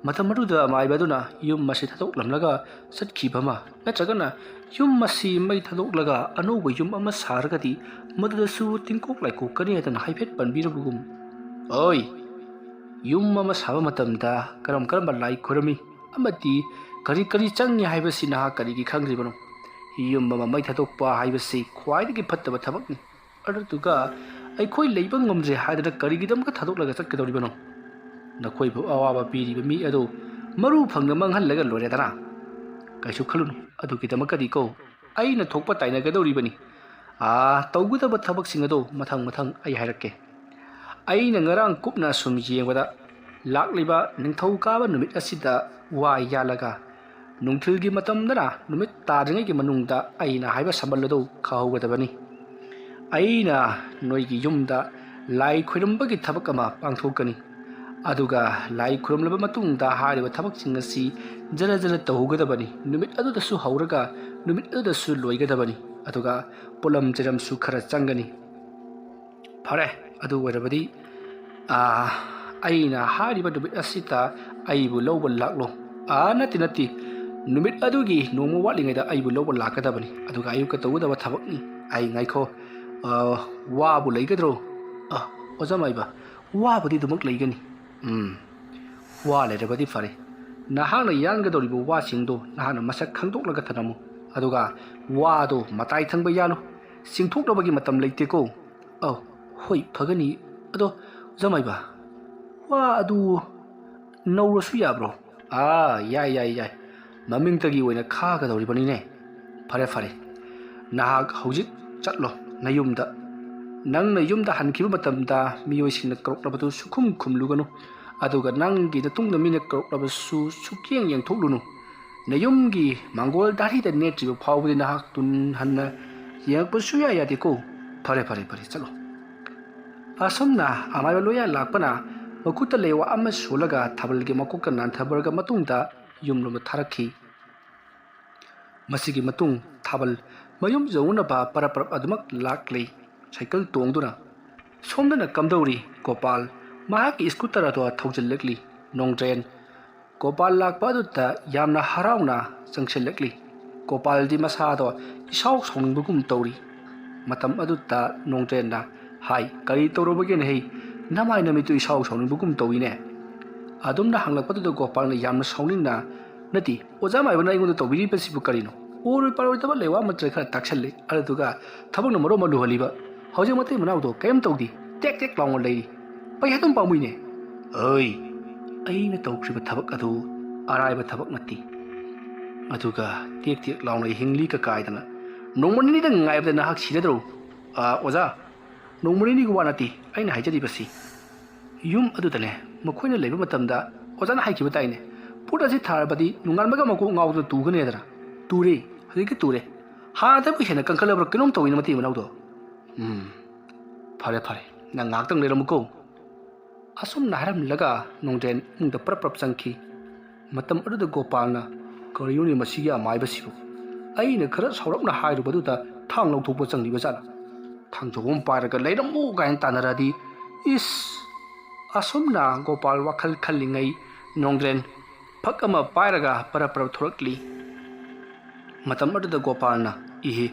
ꯃꯇꯝ ꯑꯗꯨꯗ ꯑꯃꯥꯏꯕ ꯑꯗꯨꯅ ꯌꯨꯝ ꯑꯁꯤ ꯊꯥꯗꯣꯛꯂꯝꯂꯒ ꯆꯠꯈꯤꯕ ꯑꯃ, ꯅꯠꯇ꯭ꯔꯒꯅ ꯌꯨꯝ ꯑꯁꯤ ꯃꯩ ꯊꯥꯗꯣꯛꯂꯒ ꯑꯅꯧꯕ ꯌꯨꯝ ꯑꯃ ꯁꯥꯔꯒꯗꯤ ꯃꯗꯨꯗꯁꯨ ꯇꯤꯡꯀꯣꯛ ꯂꯥꯏꯀꯣꯛꯀꯅꯤ ꯍꯥꯏꯗꯅ ꯍꯥꯏꯐꯦꯠ ꯄꯟꯕꯤꯔꯕꯒꯨꯝ꯫" "ꯑꯣꯏ, ꯌꯨꯝ ꯑꯃ ꯁꯥꯕ ꯃꯇꯝꯗ ꯀꯔꯝ ꯀꯔꯝꯕ ꯂꯥꯏ ꯈꯨꯔꯝꯃꯤ ꯑꯃꯗꯤ ꯀꯔꯤ ꯀꯔꯤ ꯆꯪꯉꯤ ꯍꯥꯏꯕꯁꯤ ꯅꯍꯥꯛ ꯀꯔꯤꯒꯤ ꯈꯪꯗ꯭ꯔꯤꯕꯅꯣ? ꯌꯨꯝ ꯑꯃ ꯃꯩ ꯊꯥꯗꯣꯛꯄ ꯍꯥꯏꯕꯁꯤ ꯈ꯭ꯋꯥꯏꯗꯒꯤ ꯐꯠꯇꯕ ꯊꯕꯛꯅꯤ꯫ ꯑꯗꯨꯗꯨꯒ ꯑꯩꯈꯣꯏ ꯂꯩꯕ ꯉꯝꯗ꯭ꯔꯦ ꯍꯥꯏꯗꯅ ꯀꯔꯤꯒꯤꯗꯃꯛꯇ ꯊꯥꯗꯣꯛꯂꯒ ꯆꯠꯀꯗꯧꯔꯤꯕꯅꯣ? ꯅꯈꯣꯏꯕꯨ ꯑꯋꯥꯕ ꯄꯤꯔꯤꯕ ꯃꯤ ꯑꯗꯨ ꯃꯔꯨ ꯐꯪꯅ ꯃꯥꯡꯍꯜꯂꯒ ꯂꯣꯏꯔꯦꯗꯅ꯫ ꯀꯩꯁꯨ ꯈꯜꯂꯨꯅꯨ, ꯑꯗꯨꯒꯤꯗꯃꯛꯇꯗꯤ ꯀꯣ ꯑꯩꯅ ꯊꯣꯛꯄ ꯇꯥꯏꯅꯒꯗꯧꯔꯤꯕꯅꯤ꯫ ꯑꯥ, ꯇꯧꯒꯗꯕ ꯊꯕꯛꯁꯤꯡ ꯑꯗꯨ ꯃꯊꯪ ꯃꯊꯪ ꯑꯩ ꯍꯥꯏꯔꯛꯀꯦ꯫ ꯑꯩꯅ ꯉꯔꯥꯡ ꯀꯨꯞꯅ ꯁꯨꯝ ꯌꯦꯡꯕꯗ, ꯂꯥꯛꯂꯤꯕ ꯅꯤꯡꯊꯧꯀꯥꯕ ꯅꯨꯃꯤꯠ ꯑꯁꯤꯗ ꯋꯥ ꯌꯥꯜꯂꯒ ꯅꯨꯡꯊꯤꯜꯒꯤ ꯃꯇꯝꯗꯅ ꯅꯨꯃꯤꯠ ꯇꯥꯗ꯭ꯔꯤꯉꯩꯒꯤ ꯃꯅꯨꯡꯗ ꯑꯩꯅ ꯍꯥꯏꯕ ꯁꯝꯕꯜ ꯑꯗꯨ ꯈꯥꯍꯧꯒꯗꯕꯅꯤ꯫ ꯑꯩꯅ ꯅꯣꯏꯒꯤ ꯌꯨꯝꯗ ꯂꯥꯏ ꯈꯣꯏꯔꯝꯕꯒꯤ ꯊꯕꯛ ꯑꯃ ꯄꯥꯡꯊꯣꯛꯀꯅꯤ꯫ ꯑꯗꯨꯒ ꯂꯥꯏ ꯈꯨꯔꯨꯝꯂꯕ ꯃꯇꯨꯡꯗ ꯍꯥꯏꯔꯤꯕ ꯊꯕꯛꯁꯤꯡ ꯑꯁꯤ ꯖꯔ ꯖꯔ ꯇꯧꯍꯧꯒꯗꯕꯅꯤ꯫ ꯅꯨꯃꯤꯠ ꯑꯗꯨꯗꯁꯨ ꯍꯧꯔꯒ ꯅꯨꯃꯤꯠ ꯑꯗꯨꯗꯁꯨ ꯂꯣꯏꯒꯗꯕꯅꯤ꯫ ꯑꯗꯨꯒ ꯄꯣꯠꯂꯝ ꯆꯩꯔꯝꯁꯨ ꯈꯔ ꯆꯪꯒꯅꯤ꯫ ꯐꯔꯦ, ꯑꯗꯨ ꯑꯣꯏꯔꯕꯗꯤ, ꯑꯥ, ꯑꯩꯅ ꯍꯥꯏꯔꯤꯕ ꯅꯨꯃꯤꯠ ꯑꯁꯤꯗ ꯑꯩꯕꯨ ꯂꯧꯕ ꯂꯥꯛꯂꯣ꯫ ꯑꯥ, ꯅꯠꯇꯦ, ꯅꯠꯇꯦ, ꯅꯨꯃꯤꯠ ꯑꯗꯨꯒꯤ ꯅꯣꯡꯃ ꯋꯥꯠꯂꯤꯉꯩꯗ ꯑꯩꯕꯨ ꯂꯧꯕ ꯂꯥꯛꯀꯗꯕꯅꯤ꯫ ꯑꯗꯨꯒ ꯑꯌꯨꯛꯇ ꯇꯧꯒꯗꯕ ꯊꯕꯛꯅꯤ꯫ ꯑꯩ ꯉꯥꯏꯈꯣ, ꯑꯥ, ꯋꯥꯕꯨ ꯂꯩꯒꯗ꯭ꯔꯣ? ꯑꯥ, ꯑꯣꯖꯥ ꯃꯥꯏꯕ, ꯋꯥꯕꯨꯗꯤ ꯑꯗꯨꯃꯛ ꯂꯩꯒꯅꯤ꯫ ꯎꯝ, ꯋꯥ ꯂꯩꯔꯕꯗꯤ ꯐꯔꯦ꯫ ꯅꯍꯥꯛꯅ ꯌꯥꯟꯒꯗꯧꯔꯤꯕ ꯋꯥꯁꯤꯡꯗꯣ ꯅꯍꯥꯛꯅ ꯃꯁꯛ ꯈꯪꯗꯣꯛꯂꯒ ꯊꯅꯝꯃꯨ꯫ ꯑꯗꯨꯒ ꯋꯥꯗꯣ ꯃꯇꯥꯏ ꯊꯪꯕ ꯌꯥꯜꯂꯨ꯫ ꯆꯤꯡꯊꯣꯛꯅꯕꯒꯤ ꯃꯇꯝ ꯂꯩꯇꯦꯀꯣ꯫ ꯑꯧ, ꯍꯣꯏ, ꯐꯒꯅꯤ꯫ ꯑꯗꯣ, ꯑꯣꯖꯥ ꯃꯥꯏꯕ, ꯋꯥ ꯑꯗꯨ ꯅꯧꯔꯁꯨ ꯌꯥꯕ꯭ꯔꯣ? ꯑꯥ, ꯌꯥꯏ, ꯌꯥꯏ, ꯌꯥꯏ꯫ ꯃꯃꯤꯡꯇꯒꯤ ꯑꯣꯏꯅ ꯈꯥꯒꯗꯧꯔꯤꯕꯅꯤꯅꯦ꯫ ꯐꯔꯦ, ꯐꯔꯦ꯫ ꯅꯍꯥꯛ ꯍꯧꯖꯤꯛ ꯆꯠꯂꯣ ꯅꯌꯨꯝꯗ꯫ ꯅꯪꯅ ꯌꯨꯝꯗ ꯍꯟꯈꯤꯕ ꯃꯇꯝꯗ ꯃꯤꯑꯣꯏꯁꯤꯡꯅ ꯀꯧꯔꯛꯂꯕꯗꯨ ꯁꯨꯈꯨꯝ ꯈꯨꯝꯂꯨꯒꯅꯨ꯫ ꯑꯗꯨꯒ ꯅꯪꯒꯤ ꯅꯇꯨꯡꯗ ꯃꯤꯅ ꯀꯧꯔꯛꯂꯕꯁꯨ ꯁꯨꯛꯌꯦꯡ ꯌꯦꯡꯊꯣꯛꯂꯨꯅꯨ꯫ ꯅꯌꯨꯝꯒꯤ ꯃꯥꯡꯒꯣꯜ ꯗꯥꯔꯤꯗ ꯅꯦꯠꯇ꯭ꯔꯤꯕ ꯐꯥꯎꯕꯗꯤ ꯅꯍꯥꯛ ꯇꯨꯡ ꯍꯟꯅ ꯌꯦꯡꯉꯛꯄ ꯁꯨꯌꯥ ꯌꯥꯗꯦꯀꯣ꯫ ꯐꯔꯦ, ꯐꯔꯦ, ꯐꯔꯦ, ꯆꯠꯂꯣ꯫ ꯑꯁꯨꯝꯅ ꯑꯃꯥꯏꯕ ꯂꯣꯌꯥ ꯂꯥꯛꯄꯅ ꯃꯈꯨꯠꯇ ꯂꯩꯋꯥ ꯑꯃ ꯁꯣꯜꯂꯒ ꯊꯥꯕꯜꯒꯤ ꯃꯀꯣꯛꯇ ꯅꯥꯟꯊꯕꯔꯒ ꯃꯇꯨꯡꯗ ꯌꯨꯝꯂꯣꯝꯗ ꯊꯥꯔꯛꯈꯤ꯫ ꯃꯁꯤꯒꯤ ꯃꯇꯨꯡ ꯊꯥꯕꯜ ꯃꯌꯨꯝ ꯌꯧꯅꯅꯕ ꯄꯔꯞ ꯄꯔꯞ ꯑꯗꯨꯃꯛ ꯂꯥꯛꯂꯤ꯫ ꯁꯥꯏꯀꯜ ꯇꯣꯡꯗꯨꯅ ꯁꯣꯝꯗꯅ ꯀꯝꯗꯧꯔꯤ ꯒꯣꯄꯥꯜ ꯃꯍꯥꯛꯀꯤ ꯁ꯭ꯀꯨꯇꯔ ꯑꯗꯣ ꯊꯧꯖꯤꯜꯂꯛꯂꯤ꯫ ꯅꯣꯡꯗ꯭ꯔꯦꯟ ꯒꯣꯄꯥꯜ ꯂꯥꯛꯄ ꯑꯗꯨꯗ ꯌꯥꯝꯅ ꯍꯔꯥꯎꯅ ꯆꯪꯁꯤꯜꯂꯛꯂꯤ꯫ ꯒꯣꯄꯥꯜꯗꯤ ꯃꯁꯥꯗꯣ ꯏꯁꯥꯎ ꯁꯥꯎꯅꯤꯡꯕꯒꯨꯝ ꯇꯧꯔꯤ꯫ ꯃꯇꯝ ꯑꯗꯨꯗ ꯅꯣꯡꯗ꯭ꯔꯦꯟꯅ ꯍꯥꯏ, "ꯀꯔꯤ ꯇꯧꯔꯕꯒꯦꯅꯦ ꯍꯩ? ꯅꯃꯥꯏ ꯅꯃꯤꯠꯇꯨ ꯏꯁꯥꯎ ꯁꯥꯎꯅꯤꯡꯕꯒꯨꯝ ꯇꯧꯏꯅꯦ?" ꯑꯗꯨꯝꯅ ꯍꯪꯂꯛꯄꯗꯨꯗ ꯒꯣꯄꯥꯜꯅ ꯌꯥꯝꯅ ꯁꯥꯎꯅꯤꯡꯅ, "ꯅꯠꯇꯦ, ꯑꯣꯖꯥ ꯃꯥꯏꯕꯅ ꯑꯩꯉꯣꯟꯗ ꯇꯧꯕꯤꯔꯤꯕꯁꯤꯕꯨ ꯀꯔꯤꯅꯣ? ꯑꯣꯏꯔꯣꯏ ꯄꯥꯔꯣꯏꯗꯕ ꯂꯩꯋꯥ ꯑꯃꯠꯇ ꯈꯔ ꯇꯥꯛꯁꯜꯂꯦ꯫ ꯑꯗꯨꯗꯨꯒ ꯊꯕꯛꯅ ꯃꯔꯣꯝ ꯑꯃ ꯂꯨꯍꯜꯂꯤꯕ꯫ ꯍꯧꯖꯤꯛ ꯃꯇꯩ ꯃꯅꯥꯎꯗꯣ ꯀꯔꯤꯝ ꯇꯧꯗꯦ, ꯇꯦꯛ ꯇꯦꯛ ꯂꯥꯎꯅ ꯂꯩꯔꯤ꯫ ꯄꯩꯁꯥ ꯑꯗꯨꯝ ꯄꯥꯝꯃꯨꯏꯅꯦ꯫ ꯑꯩ, ꯑꯩꯅ ꯇꯧꯈ꯭ꯔꯤꯕ ꯊꯕꯛ ꯑꯗꯨ ꯑꯔꯥꯏꯕ ꯊꯕꯛ ꯅꯠꯇꯦ꯫ ꯑꯗꯨꯒ ꯇꯦꯛ ꯇꯦꯛ ꯂꯥꯎꯅ ꯍꯤꯡꯂꯤ ꯀꯀꯥꯏꯗꯅ ꯅꯣꯡꯃ ꯅꯤꯅꯤꯗꯪ ꯉꯥꯏꯕꯗ ꯅꯍꯥꯛ ꯁꯤꯔꯗ꯭ꯔꯣ?" "ꯑꯥ, ꯑꯣꯖꯥ, ꯅꯣꯡꯃ ꯅꯤꯅꯤꯒꯤ ꯋꯥ ꯅꯠꯇꯦ ꯑꯩꯅ ꯍꯥꯏꯖꯔꯤꯕꯁꯤ꯫ ꯌꯨꯝ ꯑꯗꯨꯗꯅꯦ ꯃꯈꯣꯏꯅ ꯂꯩꯕ ꯃꯇꯝꯗ ꯑꯣꯖꯥꯅ ꯍꯥꯏꯈꯤꯕ ꯇꯥꯏꯅꯦ꯫ ꯄꯣꯠ ꯑꯁꯤ ꯊꯥꯔꯕꯗꯤ ꯅꯣꯡꯉꯥꯟꯕꯒ ꯃꯀꯣꯛ ꯉꯥꯎꯗꯨꯅ ꯇꯨꯒꯅꯦꯗꯅ꯫ ꯇꯨꯔꯦ, ꯍꯧꯖꯤꯛꯇꯤ ꯇꯨꯔꯦ꯫ ꯍꯥꯟꯅꯗꯕꯨ ꯍꯦꯟꯅ ꯀꯟꯈꯠꯂꯕ꯭ꯔꯥ ꯀꯩꯅꯣꯝ ꯇꯧꯏꯅ ꯃꯇꯩ ꯃꯅꯥꯎꯗꯣ꯫ ꯎꯝ, ꯐꯔꯦ, ꯐꯔꯦ, ꯅꯪ ꯉꯥꯏꯍꯥꯛꯇꯪ ꯂꯩꯔꯝꯃꯨꯀꯣ꯫" ꯑꯁꯨꯝꯅ ꯍꯥꯏꯔꯝꯂꯒ ꯅꯣꯡꯗ꯭ꯔꯦꯟ ꯏꯃꯨꯡꯗ ꯄ꯭ꯔꯞ ꯄ꯭ꯔꯞ ꯆꯪꯈꯤ꯫ ꯃꯇꯝ ꯑꯗꯨꯗ ꯒꯣꯄꯥꯜꯅ, "ꯀꯔꯤꯅꯣꯅꯦ ꯃꯁꯤꯒꯤ ꯑꯃꯥꯏꯕꯁꯤꯕꯨ? ꯑꯩꯅ ꯈꯔ ꯁꯥꯎꯔꯞꯅ ꯍꯥꯏꯔꯨꯕꯗꯨꯗ ꯊꯥꯡ ꯂꯧꯊꯣꯛꯄ ꯆꯪꯂꯤꯕ ꯖꯥꯠꯂ?" ꯊꯥꯡꯖꯧ ꯑꯃ ꯄꯥꯏꯔꯒ ꯂꯩꯔꯝꯃꯨ ꯀꯥꯏꯅ ꯇꯥꯟꯅꯔꯛꯑꯗꯤ, ꯏꯁ! ꯑꯁꯨꯝꯅ ꯒꯣꯄꯥꯜ ꯋꯥꯈꯜ ꯈꯜꯂꯤꯉꯩ ꯅꯣꯡꯗ꯭ꯔꯦꯟ ꯐꯛ ꯑꯃ ꯄꯥꯏꯔꯒ ꯄꯔꯞ ꯄꯔꯞ ꯊꯣꯔꯛꯂꯤ꯫ ꯃꯇꯝ ꯑꯗꯨꯗ ꯒꯣꯄꯥꯜꯅ, "ꯏꯍꯦ,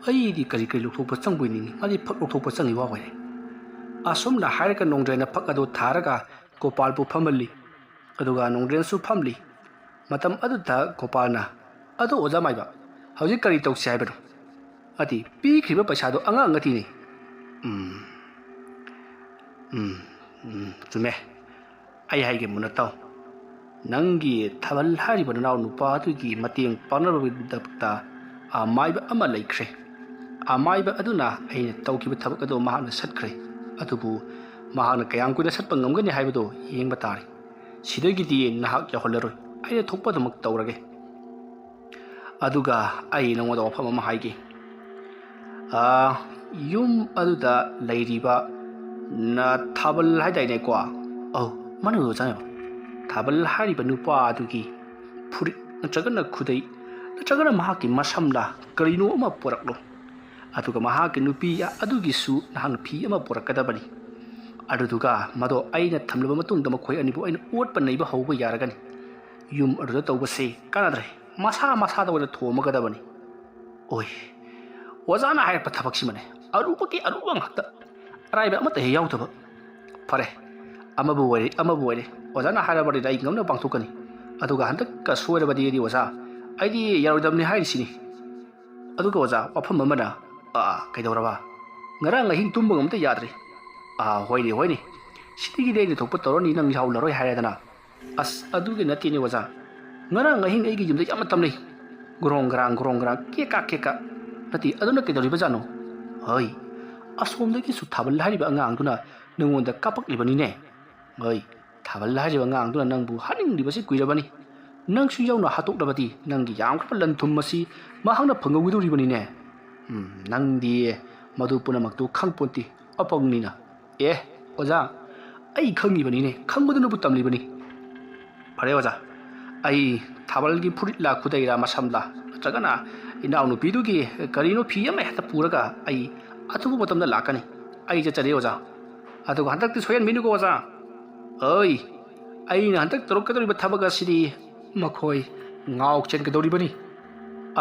ꯑꯩꯗꯤ ꯀꯔꯤ ꯀꯔꯤ ꯂꯧꯊꯣꯛꯄ ꯆꯪꯕꯣꯏ ꯅꯤꯡꯏ, ꯃꯥꯗꯤ ꯐꯛ ꯂꯧꯊꯣꯛꯄ ꯆꯪꯏ ꯋꯥ ꯑꯣꯏꯔꯦ"꯫ ꯑꯁꯨꯝꯅ ꯍꯥꯏꯔꯒ ꯅꯣꯡꯗ꯭ꯔꯦꯟꯅ ꯐꯛ ꯑꯗꯨ ꯊꯥꯔꯒ ꯒꯣꯄꯥꯜꯕꯨ ꯐꯝꯍꯜꯂꯤ꯫ ꯑꯗꯨꯒ ꯅꯣꯡꯗ꯭ꯔꯦꯟꯁꯨ ꯐꯝꯂꯤ꯫ ꯃꯇꯝ ꯑꯗꯨꯗ ꯒꯣꯄꯥꯜꯅ, "ꯑꯗꯣ ꯑꯣꯖꯥ ꯃꯥꯏꯕ, ꯍꯧꯖꯤꯛ ꯀꯔꯤ ꯇꯧꯁꯤ ꯍꯥꯏꯕꯅꯣ? ꯑꯗꯤ ꯄꯤꯈ꯭ꯔꯤꯕ ꯄꯩꯁꯥꯗꯣ ꯑꯉꯥꯡ ꯅꯠꯇꯦꯅꯦ"꯫ "ꯎꯝ, ꯎꯝ, ꯎꯝ, ꯆꯨꯝꯃꯦ꯫ ꯑꯩ ꯍꯥꯏꯒꯦ ꯃꯨꯟꯅ ꯇꯥꯎ꯫ ꯅꯪꯒꯤ ꯊꯥꯕꯜ ꯍꯥꯏꯔꯤꯕ ꯅꯅꯥꯎ ꯅꯨꯄꯥ ꯑꯗꯨꯒꯤ ꯃꯇꯦꯡ ꯄꯥꯡꯅꯕꯒꯤꯗꯃꯛꯇ ꯑꯃꯥꯏꯕ ꯑꯃ ꯂꯩꯈ꯭ꯔꯦ꯫ ꯑꯃꯥꯏꯕ ꯑꯗꯨꯅ ꯑꯩꯅ ꯇꯧꯈꯤꯕ ꯊꯕꯛ ꯑꯗꯨ ꯃꯍꯥꯛꯅ ꯁꯠꯈ꯭ꯔꯦ꯫ ꯑꯗꯨꯕꯨ ꯃꯍꯥꯛꯅ ꯀꯌꯥꯝ ꯀꯨꯏꯅ ꯁꯠꯄ ꯉꯝꯒꯅꯤ ꯍꯥꯏꯕꯗꯨ ꯌꯦꯡꯕ ꯇꯥꯔꯦ꯫ ꯁꯤꯗꯒꯤꯗꯤ ꯅꯍꯥꯛ ꯌꯥꯎꯍꯜꯂꯔꯣꯏ꯫ ꯑꯩꯅ ꯊꯣꯛꯄ ꯑꯗꯨꯃꯛ ꯇꯧꯔꯒꯦ꯫ ꯑꯗꯨꯒ ꯑꯩ ꯅꯉꯣꯟꯗ ꯋꯥꯐꯝ ꯑꯃ ꯍꯥꯏꯒꯦ꯫ ꯑꯥ, ꯌꯨꯝ ꯑꯗꯨꯗ ꯂꯩꯔꯤꯕ ꯅ-, ꯊꯥꯕꯜ ꯍꯥꯏꯗꯥꯏꯅꯦꯀꯣ? ꯑꯧ, ꯃꯥꯅꯦ ꯑꯣꯖꯥ ꯃꯥꯏꯕ꯫ ꯊꯥꯕꯜ ꯍꯥꯏꯔꯤꯕ ꯅꯨꯄꯥ ꯑꯗꯨꯒꯤ ꯐꯨꯔꯤꯠ ꯅꯠꯇ꯭ꯔꯒꯅ ꯈꯨꯗꯩ ꯅꯠꯇ꯭ꯔꯒꯅ ꯃꯍꯥꯛꯀꯤ ꯃꯁꯝꯂ ꯀꯔꯤꯅꯣ ꯑꯃ ꯄꯨꯔꯛꯂꯣ꯫ ꯑꯗꯨꯒ ꯃꯍꯥꯛꯀꯤ ꯅꯨꯄꯤ ꯑꯗꯨꯒꯤꯁꯨ ꯅꯍꯥꯛꯅ ꯐꯤ ꯑꯃ ꯄꯨꯔꯛꯀꯗꯕꯅꯤ꯫ ꯑꯗꯨꯗꯨꯒ ꯃꯗꯣ ꯑꯩꯅ ꯊꯝꯂꯕ ꯃꯇꯨꯡꯗ ꯃꯈꯣꯏ ꯑꯅꯤꯕꯨ ꯑꯩꯅ ꯑꯣꯠꯄ ꯅꯩꯕ ꯍꯧꯕ ꯌꯥꯔꯒꯅꯤ꯫ ꯌꯨꯝ ꯑꯗꯨꯗ ꯇꯧꯕꯁꯦ ꯀꯥꯟꯅꯗ꯭ꯔꯦ, ꯃꯁꯥ ꯃꯁꯥꯗ ꯑꯣꯏꯅ ꯊꯣꯝꯃꯒꯗꯕꯅꯤ꯫ ꯑꯣꯏ, ꯑꯣꯖꯥꯅ ꯍꯥꯏꯔꯛꯄ ꯊꯕꯛꯁꯤꯃꯅꯦ ꯑꯔꯨꯕꯒꯤ ꯑꯔꯨꯕ ꯉꯥꯛꯇ, ꯑꯔꯥꯏꯕ ꯑꯃꯠꯇ ꯍꯦꯛ ꯌꯥꯎꯗꯕ꯫ ꯐꯔꯦ, ꯑꯃꯕꯨ ꯑꯣꯏꯔꯦ, ꯑꯃꯕꯨ ꯑꯣꯏꯔꯦ, ꯑꯣꯖꯥꯅ ꯍꯥꯏꯔꯕꯅꯤꯅ ꯑꯩ ꯉꯝꯅꯕ ꯄꯥꯡꯊꯣꯛꯀꯅꯤ꯫ ꯑꯗꯨꯒ ꯍꯟꯗꯛꯀ ꯁꯣꯏꯔꯕꯗꯤ ꯑꯩꯗꯤ ꯑꯣꯖꯥ, ꯑꯩꯗꯤ ꯌꯥꯔꯣꯏꯗꯕꯅꯤ ꯍꯥꯏꯔꯤꯁꯤꯅꯤ꯫ ꯑꯗꯨꯒ ꯑꯣꯖꯥ, ꯋꯥꯐꯝ ꯑꯃꯅ, ꯑꯥ, ꯀꯩꯗꯧꯔꯕ? ꯉꯔꯥꯡ ꯑꯍꯤꯡ ꯇꯨꯝꯕ ꯉꯝꯇ ꯌꯥꯗ꯭ꯔꯦ꯫ ꯑꯥ, ꯍꯣꯏꯅꯦ, ꯍꯣꯏꯅꯦ, ꯁꯤꯗꯒꯤꯗꯤ ꯑꯩꯅ ꯊꯣꯛꯄ ꯇꯧꯔꯅꯤ, ꯅꯪ ꯌꯥꯎꯍꯜꯂꯔꯣꯏ ꯍꯥꯏꯔꯦꯗꯅ꯫ ꯑꯁ, ꯑꯗꯨꯒꯤ ꯅꯠꯇꯦꯅꯦ ꯑꯣꯖꯥ, ꯉꯔꯥꯡ ꯑꯍꯤꯡ ꯑꯩꯒꯤ ꯌꯨꯝꯗ ꯌꯥꯝꯅ ꯇꯝꯅꯩ, ꯒ꯭ꯔꯣꯡ ꯒ꯭ꯔꯥꯡ, ꯒ꯭ꯔꯣꯡ ꯒ꯭ꯔꯥꯡ, ꯀꯦꯛ ꯀꯥꯛ, ꯀꯦꯛ ꯀꯥꯛ꯫ ꯅꯠꯇꯦ, ꯑꯗꯨꯅ ꯀꯩꯗꯧꯔꯤꯕꯖꯥꯠꯅꯣ? ꯍꯣꯏ, ꯑꯁꯣꯝꯗꯒꯤꯁꯨ ꯊꯥꯕꯜ ꯍꯥꯏꯔꯤꯕ ꯑꯉꯥꯡꯗꯨꯅ ꯅꯉꯣꯟꯗ ꯀꯥꯞꯄꯛꯂꯤꯕꯅꯤꯅꯦ꯫ ꯍꯣꯏ, ꯊꯥꯕꯜ ꯍꯥꯏꯔꯤꯕ ꯑꯉꯥꯡꯗꯨꯅ ꯅꯪꯕꯨ ꯍꯥꯠꯅꯤꯡꯂꯤꯕꯁꯤ ꯀꯨꯏꯔꯕꯅꯤ꯫ ꯅꯪꯁꯨ ꯌꯥꯎꯅ ꯍꯥꯠꯇꯣꯛꯂꯕꯗꯤ ꯅꯪꯒꯤ ꯌꯥꯝꯈ꯭ꯔꯕ ꯂꯟ ꯊꯨꯝ ꯑꯁꯤ ꯃꯍꯥꯛꯅ ꯐꯪꯍꯧꯒꯗꯧꯔꯤꯕꯅꯤꯅꯦ꯫ ꯎꯝ, ꯅꯪꯗꯤ ꯃꯗꯨ ꯄꯨꯝꯅꯃꯛꯇꯨ ꯈꯪꯄꯣꯟꯇꯦ, ꯑꯄꯪꯅꯤꯅ꯫ ꯑꯦ, ꯑꯣꯖꯥ, ꯑꯩ ꯈꯪꯉꯤꯕꯅꯤꯅꯦ, ꯈꯪꯕꯗꯨꯅꯕꯨ ꯇꯝꯂꯤꯕꯅꯤ꯫ ꯐꯔꯦ ꯑꯣꯖꯥ, ꯑꯩ ꯊꯥꯕꯜꯒꯤ ꯐꯨꯔꯤꯠꯂꯥ ꯈꯨꯗꯩꯔꯥ ꯃꯁꯝꯂꯥ ꯅꯠꯇ꯭ꯔꯒꯅ ꯏꯅꯥꯎꯅꯨꯄꯤꯗꯨꯒꯤ ꯀꯔꯤꯅꯣ ꯐꯤ ꯑꯃ ꯍꯦꯛꯇ ꯄꯨꯔꯒ ꯑꯩ ꯑꯊꯨꯕ ꯃꯇꯝꯗ ꯂꯥꯛꯀꯅꯤ꯫ ꯑꯩ ꯆꯠꯆꯔꯦ ꯑꯣꯖꯥ꯫ ꯑꯗꯨꯒ ꯍꯟꯗꯛꯇꯤ ꯁꯣꯏꯍꯟꯕꯤꯅꯨꯀꯣ ꯑꯣꯖꯥ꯫ ꯑꯩ ꯑꯩꯅ ꯍꯟꯗꯛ ꯇꯧꯔꯛꯀꯗꯧꯔꯤꯕ ꯊꯕꯛ ꯑꯁꯤꯗꯤ ꯃꯈꯣꯏ ꯉꯥꯎ ꯆꯦꯟꯒꯗꯧꯔꯤꯕꯅꯤ꯫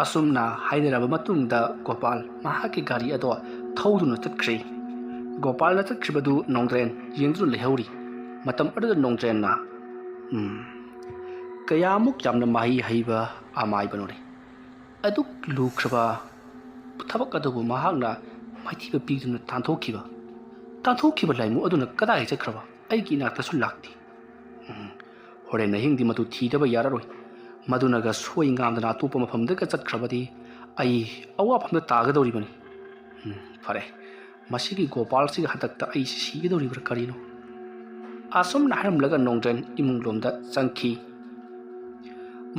ꯑꯁꯨꯝꯅ ꯍꯥꯏꯅꯔꯕ ꯃꯇꯨꯡꯗ ꯒꯣꯄꯥꯜ ꯃꯍꯥꯛꯀꯤ ꯒꯥꯔꯤ ꯑꯗꯣ ꯊꯧꯗꯨꯅ ꯆꯠꯈ꯭ꯔꯦ꯫ ꯒꯣꯄꯥꯜꯅ ꯆꯠꯈ꯭ꯔꯤꯕꯗꯨ ꯅꯣꯡꯗ꯭ꯔꯦꯟ ꯌꯦꯡꯗꯨꯅ ꯂꯩꯍꯧꯔꯤ꯫ ꯃꯇꯝ ꯑꯗꯨꯗ ꯅꯣꯡꯗ꯭ꯔꯦꯟꯅ, "ꯎꯝ, ꯀꯌꯥꯃꯨꯛ ꯌꯥꯝꯅ ꯃꯍꯩ ꯍꯩꯕ ꯑꯃꯥꯏꯕꯅꯣꯅꯦ꯫ ꯑꯗꯨꯛ ꯂꯨꯈ꯭ꯔꯕ ꯊꯕꯛ ꯑꯗꯨꯕꯨ ꯃꯍꯥꯛꯅ ꯃꯥꯏꯊꯤꯕ ꯄꯤꯗꯨꯅ ꯇꯥꯟꯊꯣꯛꯈꯤꯕ, ꯇꯥꯟꯊꯣꯛꯈꯤꯕ ꯂꯥꯏꯃꯨ ꯑꯗꯨꯅ ꯀꯗꯥꯏ ꯆꯠꯈ꯭ꯔꯕ? ꯑꯩꯒꯤ ꯏꯅꯥꯛꯇꯁꯨ ꯂꯥꯛꯇꯦ꯫ ꯎꯝ, ꯍꯣꯔꯦꯟ ꯑꯍꯤꯡꯗꯤ ꯃꯗꯨ ꯊꯤꯗꯕ ꯌꯥꯔꯔꯣꯏ꯫ ꯃꯗꯨꯅꯒ ꯁꯣꯏ ꯉꯥꯝꯗꯅ ꯑꯇꯣꯞꯄ ꯃꯐꯝꯗꯒ ꯆꯠꯈ꯭ꯔꯕꯗꯤ ꯑꯩ ꯑꯋꯥꯐꯝꯗ ꯇꯥꯒꯗꯧꯔꯤꯕꯅꯤ꯫ ꯎꯝ, ꯐꯔꯦ, ꯃꯁꯤꯒꯤ ꯒꯣꯄꯥꯜꯁꯤꯒ ꯍꯟꯗꯛꯇ ꯑꯩ ꯁꯤꯒꯗꯧꯔꯤꯕ꯭ꯔꯥ ꯀꯔꯤꯅꯣ?" ꯑꯁꯨꯝꯅ ꯍꯥꯏꯔꯝꯂꯒ ꯅꯣꯡꯗ꯭ꯔꯦꯟ ꯏꯃꯨꯡ ꯂꯣꯝꯗ ꯆꯪꯈꯤ꯫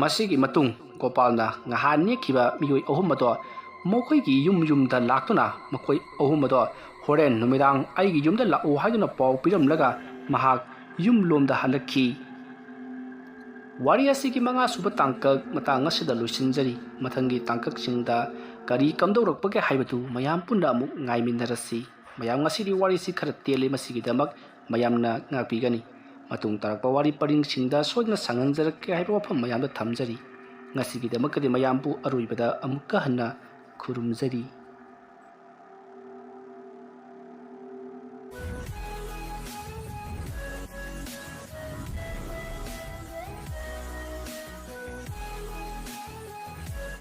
ꯃꯁꯤꯒꯤ ꯃꯇꯨꯡ ꯒꯣꯄꯥꯜꯅ ꯉꯍꯥꯟ ꯅꯦꯛꯈꯤꯕ ꯃꯤꯑꯣꯏ ꯑꯍꯨꯝ ꯑꯗꯣ ꯃꯈꯣꯏꯒꯤ ꯌꯨꯝ ꯌꯨꯝꯗ ꯂꯥꯛꯇꯨꯅ ꯃꯈꯣꯏ ꯑꯍꯨꯝ ꯑꯗꯣ ꯍꯣꯔꯦꯟ ꯅꯨꯃꯤꯗꯥꯡ ꯑꯩꯒꯤ ꯌꯨꯝꯗ ꯂꯥꯛꯎ ꯍꯥꯏꯗꯨꯅ ꯄꯥꯎ ꯄꯤꯔꯝꯂꯒ ꯃꯍꯥꯛ ꯌꯨꯝ ꯂꯣꯝꯗ ꯍꯜꯂꯛꯈꯤ꯫ ꯋꯥꯔꯤ ꯑꯁꯤꯒꯤ ꯃꯉꯥ ꯁꯨꯕ ꯇꯥꯡꯀꯛ ꯃꯇꯥꯡ ꯑꯁꯤꯗ ꯂꯣꯏꯁꯤꯟꯖꯔꯤ꯫ ꯃꯊꯪꯒꯤ ꯇꯥꯡꯀꯛꯁꯤꯡꯗ ꯀꯔꯤ ꯀꯝꯗꯧꯔꯛꯄꯒꯦ ꯍꯥꯏꯕꯗꯨ ꯃꯌꯥꯝ ꯄꯨꯟꯅ ꯑꯃꯨꯛ ꯉꯥꯏꯃꯤꯟꯅꯔꯁꯤ꯫ ꯃꯌꯥꯝ, ꯉꯁꯤꯗꯤ ꯋꯥꯔꯤꯁꯤ ꯈꯔ ꯇꯦꯜꯂꯤ, ꯃꯁꯤꯒꯤꯗꯃꯛ ꯃꯌꯥꯝꯅ ꯉꯥꯛꯄꯤꯒꯅꯤ꯫ ꯃꯇꯨꯡ ꯇꯥꯔꯛꯄ ꯋꯥꯔꯤ ꯄꯔꯤꯡꯁꯤꯡꯗ ꯁꯣꯏꯗꯅ ꯁꯪꯍꯟꯖꯔꯛꯀꯦ ꯍꯥꯏꯕ ꯋꯥꯐꯝ ꯃꯌꯥꯝꯗ ꯊꯝꯖꯔꯤ꯫ ꯉꯁꯤꯒꯤꯗꯃꯛꯇꯗꯤ ꯃꯌꯥꯝꯕꯨ ꯑꯔꯣꯏꯕꯗ ꯑꯃꯨꯛꯀ ꯍꯟꯅ ꯈꯨꯔꯨꯝꯖꯔꯤ꯫